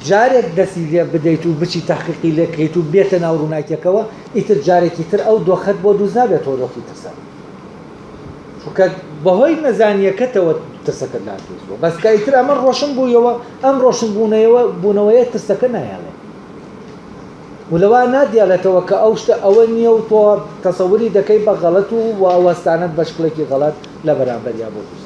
جارێک دەستی لێ بدەیت و بچی تەحقیقی لێ کەیت و بێتە ناو ڕووناکیەکەوە ئیتر جارێکی تر ئەو دۆخەت بۆ دروست نابێتەوە دۆخی ترسە. چونکە بەهۆی نەزانیەکەتەوە ترسەکەت لا دروست بووە بەس کە ئیتر ئەمە ڕۆشن بوویەوە ئەم ڕۆشن بوونەوە بوونەوەیە ترسەکە نایەڵێ و لەوا نادیاڵێتەوە کە ئەو شتە ئەوە نییە و تۆ تەسەوری دەکەی بە غەڵەت و وەستانەت بە شکڵێکی غەڵەت لە بەرامبەریا بۆ دروست.